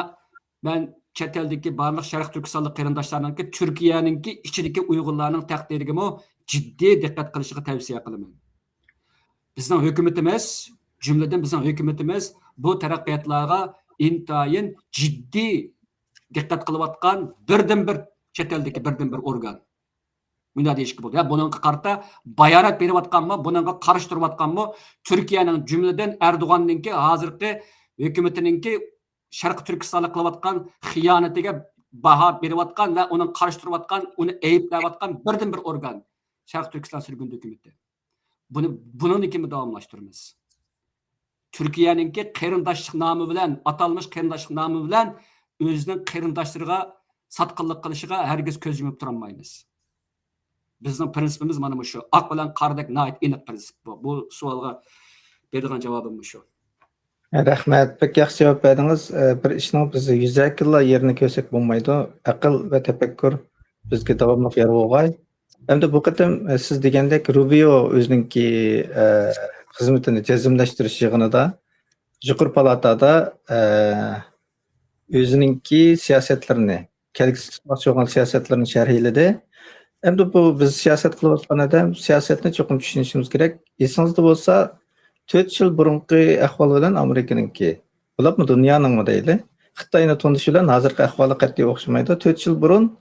مەن چەت ئەلدىكى بارلىق شەرقىي تۈركىستانلىق قېرىنداشلارنىڭكى، تۈركىيەنىڭكى ئىچىدىكى ئۇيغۇرلارنىڭ تەقدىرىگىمۇ جىددىي دىققەت قىلىشىغا تەۋسىيە قىلىمەن. بىزنىڭ ھۆكۈمىتىمىز، جۈملىدىن بىزنىڭ ھۆكۈمىتىمىز بۇ تەرەققىياتلارغا ئىنتايىن جىددىي دىققەت قىلىۋاتقان بىردىنبىر، چەت ئەلدىكى بىردىنبىر ئورگان. مۇنداق دېيىشكە بولىدۇ. يا بۇنىڭغا قارىتا بايانات بېرىۋاتقانمۇ، بۇنىڭغا قارشى تۇرۇۋاتقانمۇ، تۈركىيەنىڭ، جۈملىدىن ئەردوغاننىڭكى ھازىرقى ھۆكۈمىتىنىڭكى شەرقىي تۈركىستانغا قىلىۋاتقان خىيانىتىگە باھا بېرىۋاتقان ۋە ئۇنىڭ قارشى تۇرۇۋاتقان، ئۇنى ئەيىبلەۋاتقان بىردىنبىر ئورگان شەرقىي تۈركىستان سۈرگۈندە ھۆكۈمىتى. بۇنى، بۇنىڭدىن كېيىنمۇ داۋاملاشتۇرىمىز. تۈركىيەنىڭكى قېرىنداشلىق نامى بىلەن، ئاتالمىش قېرىنداشلىق نامى بىلەن ئۆزىنىڭ قېرىنداشلىرىغا ساتقىنلىق قىلىشىغا ھەرگىز كۆز يۇمۇپ تۇرالمايمىز. بىزنىڭ پرىنسىپىمىز مانا مۇشۇ. ئاق بىلەن قارىدەك ناھايىتى ئېنىق پرىنسىپ بۇ. بۇ سوئالغا بېرىدىغان جاۋابىم مۇشۇ. رەھمەت، بەك ياخشى جاۋاب بەردىڭىز. ئە، بىر ئىشنىڭ بىز يۈزەكىلا يېرىنى كۆرسەك بولمايدۇ. ئەقىل ۋە تەپەككۇر بىزگە داۋاملىق يار بولغاي. ئەمدى بۇ قېتىم، ئە، سىز دېگەندەك رۇبىيو ئۆزىنىڭكى، ئە، خىزمىتىنى جەزملەشتۈرۈش يىغىنىدا يۇقىرى پالاتا، ئە، ئۆزىنىڭكى سىياسەتلىرىنى، كەلگۈسىدە تۇتماقچى بولغان سىياسەتلىرىنى شەرھلىدى. ئەمدى بۇ بىز سىياسەت قىلىۋاتقان ئادەم سىياسەتنى چوقۇم چۈشىنىشىمىز كېرەك. ئېسىڭىزدە بولسا، تۆت يىل بۇرۇنقى ئەھۋال بىلەن ئامېرىكىنىڭكى، بولۇپمۇ دۇنيانىڭمۇ دەيلى، خىتاينى تونۇش بىلەن ھازىرقى ئەھۋالى قەتئىي ئوخشىمايدۇ. تۆت يىل بۇرۇن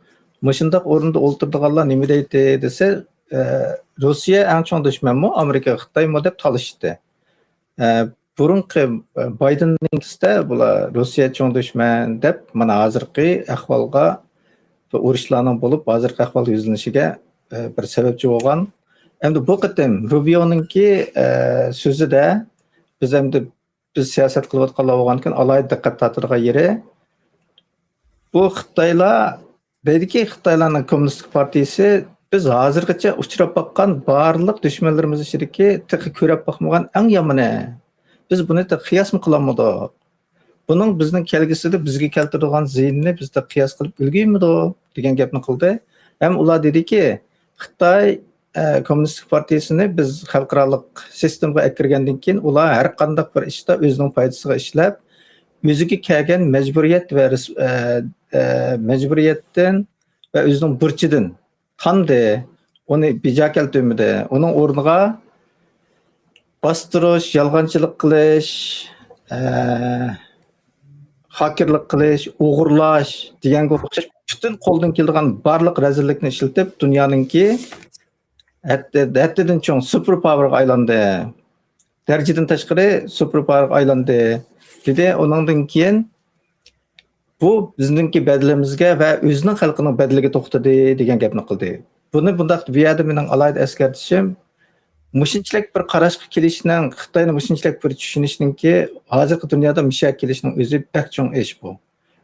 مۇشۇنداق ئورۇندا ئولتۇرىدىغانلار نېمە دەيتتى دېسە، ئە، روسىيە ئەڭ چوڭ دۈشمەنمۇ، ئامېرىكا، خىتايمۇ دەپ تالىشىشتى. ئە، بۇرۇنقى، ئە، بايدېننىڭكىسىدە بۇلار روسىيە چوڭ دۈشمەن دەپ، مانا ھازىرقى ئەھۋالغا، بۇ ئۇرۇشلارنىڭ بولۇپ، ھازىرقى ئەھۋال يۈزلىنىشىگە، ئە، بىر سەۋەبچى بولغان. ئەمدى بۇ قېتىم رۇبىيونىڭكى، ئە، سۆزىدە بىز ئەمدى، بىز سىياسەت قىلىۋاتقانلار بولغاندىكىن ئالاھىدە دىققەت تارتىدىغان يېرى، بۇ خىتايلار دەيدىكى، خىتايلارنىڭ كوممۇنىستىك پارتىيىسى بىز ھازىرغىچە ئۇچراپ باققان بارلىق دۈشمەنلىرىمىز ئىچىدىكى تېخى كۆرۈپ باقمىغان ئەڭ يامىنى. بىز بۇنى تېخى قىياسمۇ قىلالمىدۇق. بۇنىڭ بىزنىڭ كەلگۈسىدە بىزگە كەلتۈرىدىغان زىيىنىنى بىز تېخى قىياس قىلىپ ئۈلگۈرمىدۇق، دېگەن گەپنى قىلدى. ھەم ئۇلار دېدىكى، خىتاي، ئە، كوممۇنىستىك پارتىيىسىنى بىز خەلقئارالىق سىستېمىغا ئەكىرگەندىن كېيىن، ئۇلار ھەر قانداق بىر ئىشتا ئۆزىنىڭ پايدىسىغا ئىشلەپ، ئۆزىگە كەلگەن مەجبۇرىيەت ۋە رىس-، ئە، ئە، مەجبۇرىيەتتىن ۋە ئۆزىنىڭ بۇرچىدىن تاندى، ئۇنى بىجا كەلتۈرمىدى. ئۇنىڭ ئورنىغا باستۇرۇش، يالغانچىلىق قىلىش، ئە، خاكېرلىق قىلىش، ئوغرىلاش دېگەنگە ئوخشاش پۈتۈن قولدىن كېلىدىغان بارلىق رەزىللىكنى ئىشلىتىپ، دۇنيانىڭكى ھەددە-، ھەددىدىن چوڭ سۇپېر پاۋېرغا ئايلاندى. دەرىجىدىن تاشقىرى سۇپېر پاۋېرغا ئايلاندى، دېدى. ئۇنىڭدىن كېيىن بۇ بىزنىڭكى بەدىلىمىزگە ۋە ئۆزىنىڭ خەلقىنىڭ بەدىلىگە توختىدى، دېگەن گەپنى قىلدى. بۇنى بۇنداق، بۇ يەردە مېنىڭ ئالاھىدە ئەسكەرتىشىم، مۇشۇنچىلىك بىر قاراشقا كېلىشنىڭ، خىتاينى مۇشۇنچىلىك بىر چۈشىنىشنىڭكى، ھازىرقى دۇنيادا مۇشۇ يەرگە كېلىشنىڭ ئۆزى بەك چوڭ ئىش بۇ.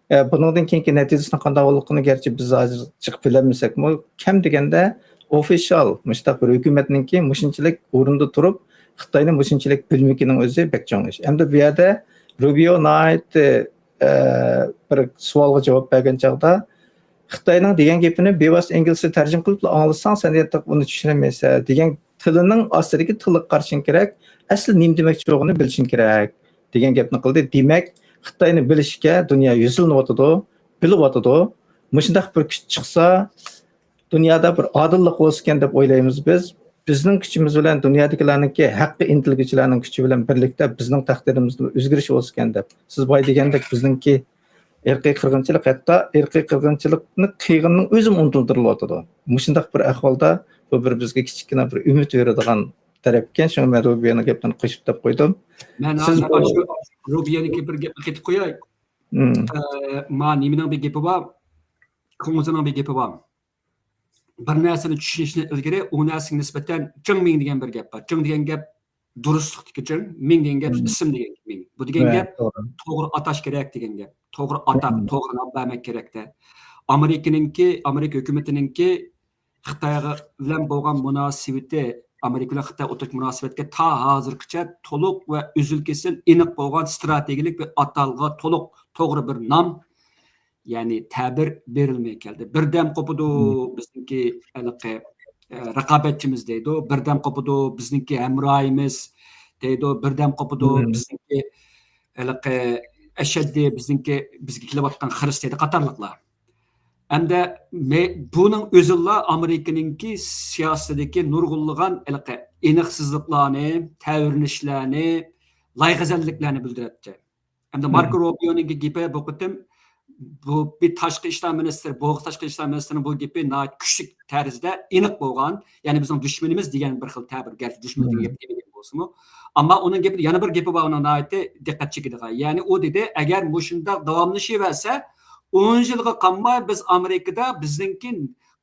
ئە، بۇنىڭدىن كېيىنكى نەتىجىسىنىڭ قانداق بولىدىغىنىنى گەرچە بىز ھازىر چىقىپ بىلەلمىسەكمۇ، كەم دېگەندە ئوفىشال مۇشۇنداق بىر ھۆكۈمەتنىڭكى مۇشۇنچىلىك ئورۇندا تۇرۇپ، خىتاينى مۇشۇنچىلىك بىلمىكىنىڭ ئۆزى بەك چوڭ ئىش. ئەمدى بۇ يەردە رۇبىيو ناھايىتى، ئە، بىر سوئالغا جاۋاب بەرگەن چاغدا، خىتاينىڭ دېگەن گېپىنى بىۋاسىتە ئىنگلىزچە تەرجىمە قىلىپلا ئاڭلىساڭ، سەن ئۇنى چۈشىنەلمەيسەن، دېگەن تىلىنىڭ ئاستىدىكى تىلغا قارىشىڭ كېرەك، ئەسلى نېمە دېمەكچى بولغىنىنى بىلىشىڭ كېرەك، دېگەن گەپنى قىلدى. دېمەك، خىتاينى بىلىشكە دۇنيا يۈزلىنىۋاتىدۇ، بىلىۋاتىدۇ. مۇشۇنداق بىر كۈچ چىقسا، دۇنيادا بىر ئادىللىق بولسىكەن دەپ ئويلايمىز بىز. بىزنىڭ كۈچىمىز بىلەن دۇنيادىكىلەرنىڭكى، ھەققە ئىنتىلگۈچىلەرنىڭ كۈچى بىلەن بىرلىكتە بىزنىڭ تەقدىرىمىزدە ئۆزگىرىش بولسىكەن دەپ. سىز بايا دېگەندەك، بىزنىڭكى ئىرقىي قىرغىنچىلىق، ھەتتا ئىرقىي قىرغىنچىلىقنى قىلغىنىنىڭ ئۆزىمۇ ئۇنتۇلدۇرۇلۇۋاتىدۇ. مۇشۇنداق بىر ئەھۋالدا بۇ بىر بىزگە كىچىككىنە بىر ئۈمىد بېرىدىغان تەرەپكەن. شۇڭا مەن رۇبىيەنىڭ گەپلىرىنى قوشۇپ دەپ قويدۇم. مەن سىز ھازىر بۇ ئاشۇ رۇبىيەنىڭكى بىر گەپنى قېتىپ قوياي. ئە، ما نېمىنىڭ بىر گېپى بار، كۇڭزىنىڭ بىر گېپى بار. بىر نەرسىنى چۈشىنىشتىن ئىلگىرى ئۇ نەرسىگە نىسبەتەن جېڭ مىڭ دېگەن بىر گەپ بار. جېڭ دېگەن گەپ دۇرۇسلۇقتىكى جېڭ، مىڭ دېگەن گەپ ئىسىم دېگەن مىڭ. بۇ دېگەن گەپ توغرا ئاتاش كېرەك دېگەن گەپ. توغرا ئاتاق، توغرا نام بەرمەك كېرەكتە. ئامېرىكىنىڭكى، ئامېرىكا ھۆكۈمىتىنىڭكى خىتاي بىلەن بولغان مۇناسىۋىتى، ئامېرىكا بىلەن خىتاي ئوتتۇرىدىكى مۇناسىۋەتكە تا ھازىرغىچە تولۇق ۋە ئۈزۈل-كېسىل ئېنىق بولغان ئىستراتېگىيەلىك بىر ئاتالغا تولۇق، توغرا بىر نام، يەنى تەبىر بېرىلمەي كەلدى. بىردەم قوپىدۇ بىزنىڭكى ھېلىقى، ئە، رىقابەتچىمىز دەيدۇ، بىردەم قوپىدۇ بىزنىڭكى ھەمراھىمىز دەيدۇ، بىردەم قوپىدۇ بىزنىڭكى ھېلىقى ئەشەددىي بىزنىڭكى، بىزگە كېلىۋاتقان خىرىس دەيدۇ قاتارلىقلار. ئەمدى مە-، بۇنىڭ ئۆزىلا ئامېرىكىنىڭكى سىياسىتىدىكى نۇرغۇنلىغان ھېلىقى ئېنىقسىزلىقلارنى، تەۋرىنىشلەرنى، لايغەزەللىكلەرنى بىلدۈرەتتى. ئەمدى ماركو روبىيونىڭكى گېپى بۇ قېتىم، بۇ بىر تاشقى ئىشلار مىنىستىرى، بۇ تاشقى ئىشلار مىنىستىرىنىڭ بۇ گېپى ناھايىتى كۈچلۈك تەرزدە ئېنىق بولغان، يەنى بىزنىڭ دۈشمىنىمىز دېگەن بىر خىل تەبىر، گەرچە دۈشمەن دېگەن گەپ دېمىگەن بولسىمۇ، ئەمما ئۇنىڭ گېپىدە يەنە بىر گېپى بار، ئۇنىڭ ناھايىتى دىققەت چېكىدىغان. يەنى ئۇ دېدى، ئەگەر مۇشۇنداق داۋاملىشىۋەرسە، ئون يىلغا قالماي بىز ئامېرىكىدا بىزنىڭكى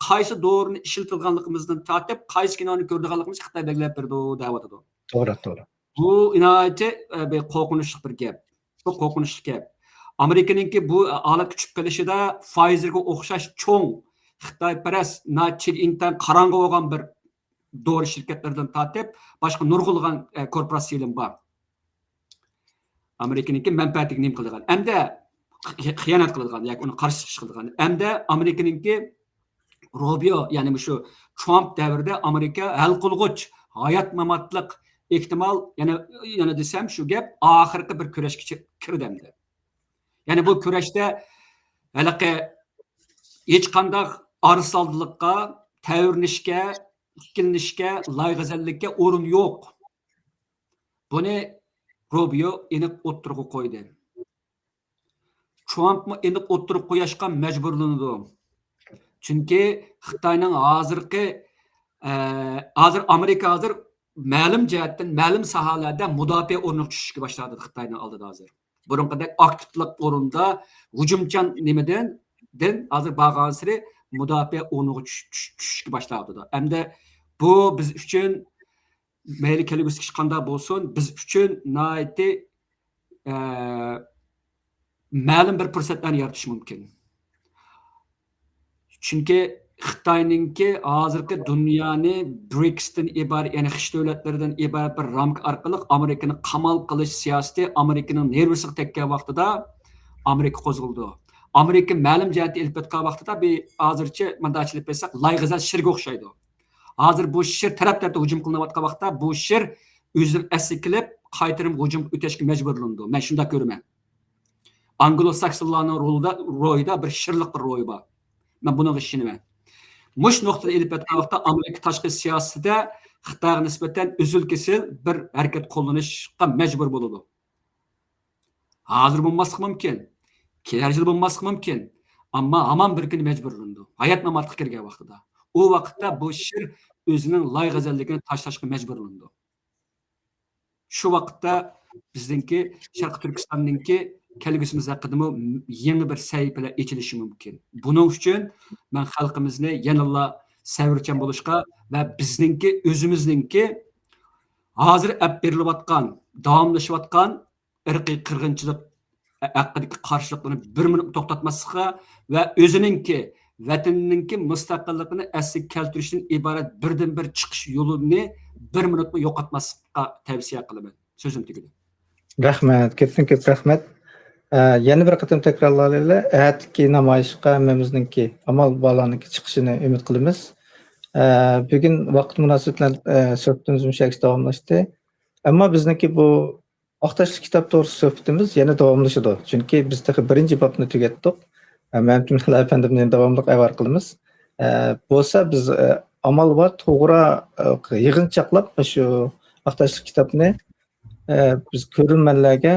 قايسى دورىنى ئىشلىتىدىغانلىقىمىزدىن تارتىپ، قايسى كىنونى كۆرىدىغانلىقىمىزنى خىتاي بەلگىلەپ بېرىدۇ، دەۋاتىدۇ. توغرا، توغرا. بۇ ناھايىتى، ئە، بىر قورقۇنچلۇق بىر گەپ. بۇ قورقۇنچلۇق گەپ. ئامېرىكىنىڭكى بۇ ھالەتكە چۈشۈپ قېلىشىدا فايزېرغا ئوخشاش چوڭ خىتايپەرەس، ناھايىتى چېگى ئىنتايىن قاراڭغۇ بولغان بىر دورا شىركەتلىرىدىن تارتىپ، باشقا نۇرغۇنلىغان، ئە، كورپوراتسىيەلىرىمۇ بار. ئامېرىكىنىڭكى مەنپەئەتىگە نېمە قىلىدىغان؟ ئەمدى خىيانەت قىلىدىغان ياكى ئۇنى قارشى چىقىش قىلىدىغان. ئەمدى ئامېرىكىنىڭكى روبىيو، يەنى مۇشۇ ترامپ دەۋرىدە ئامېرىكا ھەل قىلغۇچ، ھايات-ماماتلىق، ئېھتىمال، يەنە، يەنە دېسەم، شۇ گەپ ئاخىرقى بىر كۈرەشكە چىق-، كىردى ئەمدى. يەنى بۇ كۈرەشتە ھېلىقى ھېچقانداق ئارىسالدىلىققا، تەۋرىنىشكە، ئىككىلىنىشكە، لايغەزەللىككە ئورۇن يوق. بۇنى روبىيو ئېنىق ئوتتۇرىغا قويدى. ترامپمۇ ئېنىق ئوتتۇرىغا قويۇشقا مەجبۇرلىنىدۇ. چۈنكى خىتاينىڭ ھازىرقى، ئە، ھازىر ئامېرىكا ھازىر مەلۇم جەھەتتىن، مەلۇم ساھەلەردە مۇداپىئە ئورنىغا چۈشۈشكە باشلاۋاتىدۇ خىتاينىڭ ئالدىدا ھازىر. بۇرۇنقىدەك ئاكتىپلىق ئورنىدا ھۇجۇمچان نېمىدىن، دىن ھازىر بارغانسېرى مۇداپىئە ئورنىغا چۈش-، چۈش-، چۈشۈشكە باشلاۋاتىدۇ. ئەمدى بۇ بىز ئۈچۈن مەيلى كەلگۈسى قانداق بولسۇن، بىز ئۈچۈن ناھايىتى، ئە، مەلۇم بىر پۇرسەتلەرنى يارىتىشى مۇمكىن. چۈنكى خىتاينىڭكى ھازىرقى دۇنيانى برىكستىن ئىبارەت، يەنى خىش دۆلەتلىرىدىن ئىبارەت بىر رامكا ئارقىلىق ئامېرىكىنى قامال قىلىش سىياسىتى ئامېرىكىنىڭ نېرۋىسىغا تەگكەن ۋاقتىدا ئامېرىكا قوزغىلىدۇ. ئامېرىكا مەلۇم جەھەتتە ئېلىپ ئېيتقان ۋاقتىدا بىر ھازىرچە مۇنداقچە ئېلىپ ئېيتساق، لايغەزەل شىرگە ئوخشايدۇ. ھازىر بۇ شىر تەرەپ-تەرەپتە ھۇجۇم قىلىنىۋاتقان ۋاقىتتا، بۇ شىر ئۆزىنىڭ ئەسلىگە كېلىپ، قايتىدىن ھۇجۇمغا ئۆتۈشكە مەجبۇرلىنىدۇ. مەن شۇنداق كۆرىمەن. ئانگلو-ساكسونلارنىڭ روھىدا، روھىدا بىر شىرلىق بىر روھى بار. مەن بۇنىڭغا ئىشىنىمەن. مۇشۇ نۇقتىدا ئېلىپ ئېيتقان ۋاقىتتا، ئامېرىكا تاشقى سىياسىتىدە خىتايغا نىسبەتەن ئۈزۈل-كېسىل بىر ھەرىكەت قوللىنىشقا مەجبۇر بولىدۇ. ھازىر بولماسلىقى مۇمكىن. كېلەر يىل بولماسلىقى مۇمكىن. ئەمما ھامان بىر كۈنى مەجبۇرلىنىدۇ. ھايات-ماماتقا كىرگەن ۋاقتىدا. ئۇ ۋاقىتتا بۇ شىر ئۆزىنىڭ لايغەزەللىكىنى تاشلاشقا مەجبۇرلىنىدۇ. شۇ ۋاقىتتا بىزنىڭكى شەرقىي تۈركىستاننىڭكى كەلگۈسىمىز ھەققىدىمۇ يېڭى بىر سەھىپىلەر ئېچىلىشى مۇمكىن. بۇنىڭ ئۈچۈن مەن خەلقىمىزنى يەنىلا سەۋرچان بولۇشقا ۋە بىزنىڭكى، ئۆزىمىزنىڭكى ھازىر ئەپ بېرىلىۋاتقان، داۋاملىشىۋاتقان ئىرقىي قىرغىنچىلىق ھەققىدىكى قارشىلىقلىرىنى بىر مىنۇتمۇ توختاتماسلىققا ۋە ئۆزىنىڭكى، ۋەتىنىنىڭكى مۇستەقىللىقىنى ئەسلىگە كەلتۈرۈشتىن ئىبارەت بىردىنبىر چىقىش يولىنى بىر مىنۇتمۇ يوقاتماسلىققا تەۋسىيە قىلىمەن. سۆزۈم تۈگىدى. رەھمەت، كۆپتىن كۆپ رەھمەت. ئە، يەنە بىر قېتىم تەكرارلايلى، ئەتىكى نامايىشقا ھەممىمىزنىڭكى، ئامال بارلارنىڭكى چىقىشىنى ئۈمىد قىلىمىز. ئە، بۈگۈن ۋاقىت مۇناسىۋىتى بىلەن، ئە، سۆھبىتىمىز مۇشۇ يەرگىچە داۋاملاشتى. ئەمما بىزنىڭكى بۇ ئاقتاشلىق كىتاب توغرىسىدا سۆھبىتىمىز يەنە داۋاملىشىدۇ. چۈنكى بىز تېخى بىرىنچى بابنى تۈگەتتۇق. ئە، مەمتىمىن ئەپەندىمنى داۋاملىق ئەۋەر قىلىمىز. ئە، بولسا بىز، ئە، ئامال بار توغرا، ئە، يىغىنچاقلاپ شۇ ئاقتاشلىق كىتابنى، ئە، بىز كۆرۈرمەنلەرگە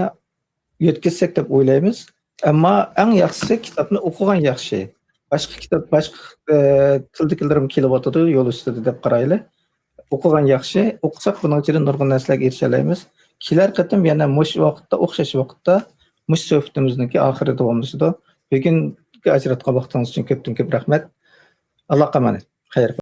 يۆتكەزسەك دەپ ئويلايمىز. ئەمما ئەڭ ياخشىسى كىتابنى ئوقۇغان ياخشى. باشقا كىتاب، باشقا، ئە، تىلدىكىلىرىمۇ كېلىۋاتىدۇ يول ئۈستىدە دەپ قارايلى. ئوقۇغان ياخشى. ئوقۇساق بۇنىڭ ئىچىدە نۇرغۇن نەرسىلەرگە ئېرىشەلەيمىز. كېلەر قېتىم يەنە مۇشۇ ۋاقىتتا، ئوخشاش ۋاقىتتا مۇشۇ سۆھبىتىمىزنىڭكى ئاخىرى داۋاملىشىدۇ. بۈگۈنگە ئاجراتقان ۋاقتىڭىز ئۈچۈن كۆپتىن كۆپ رەھمەت. ئاللاغا ئامانەت. خەير.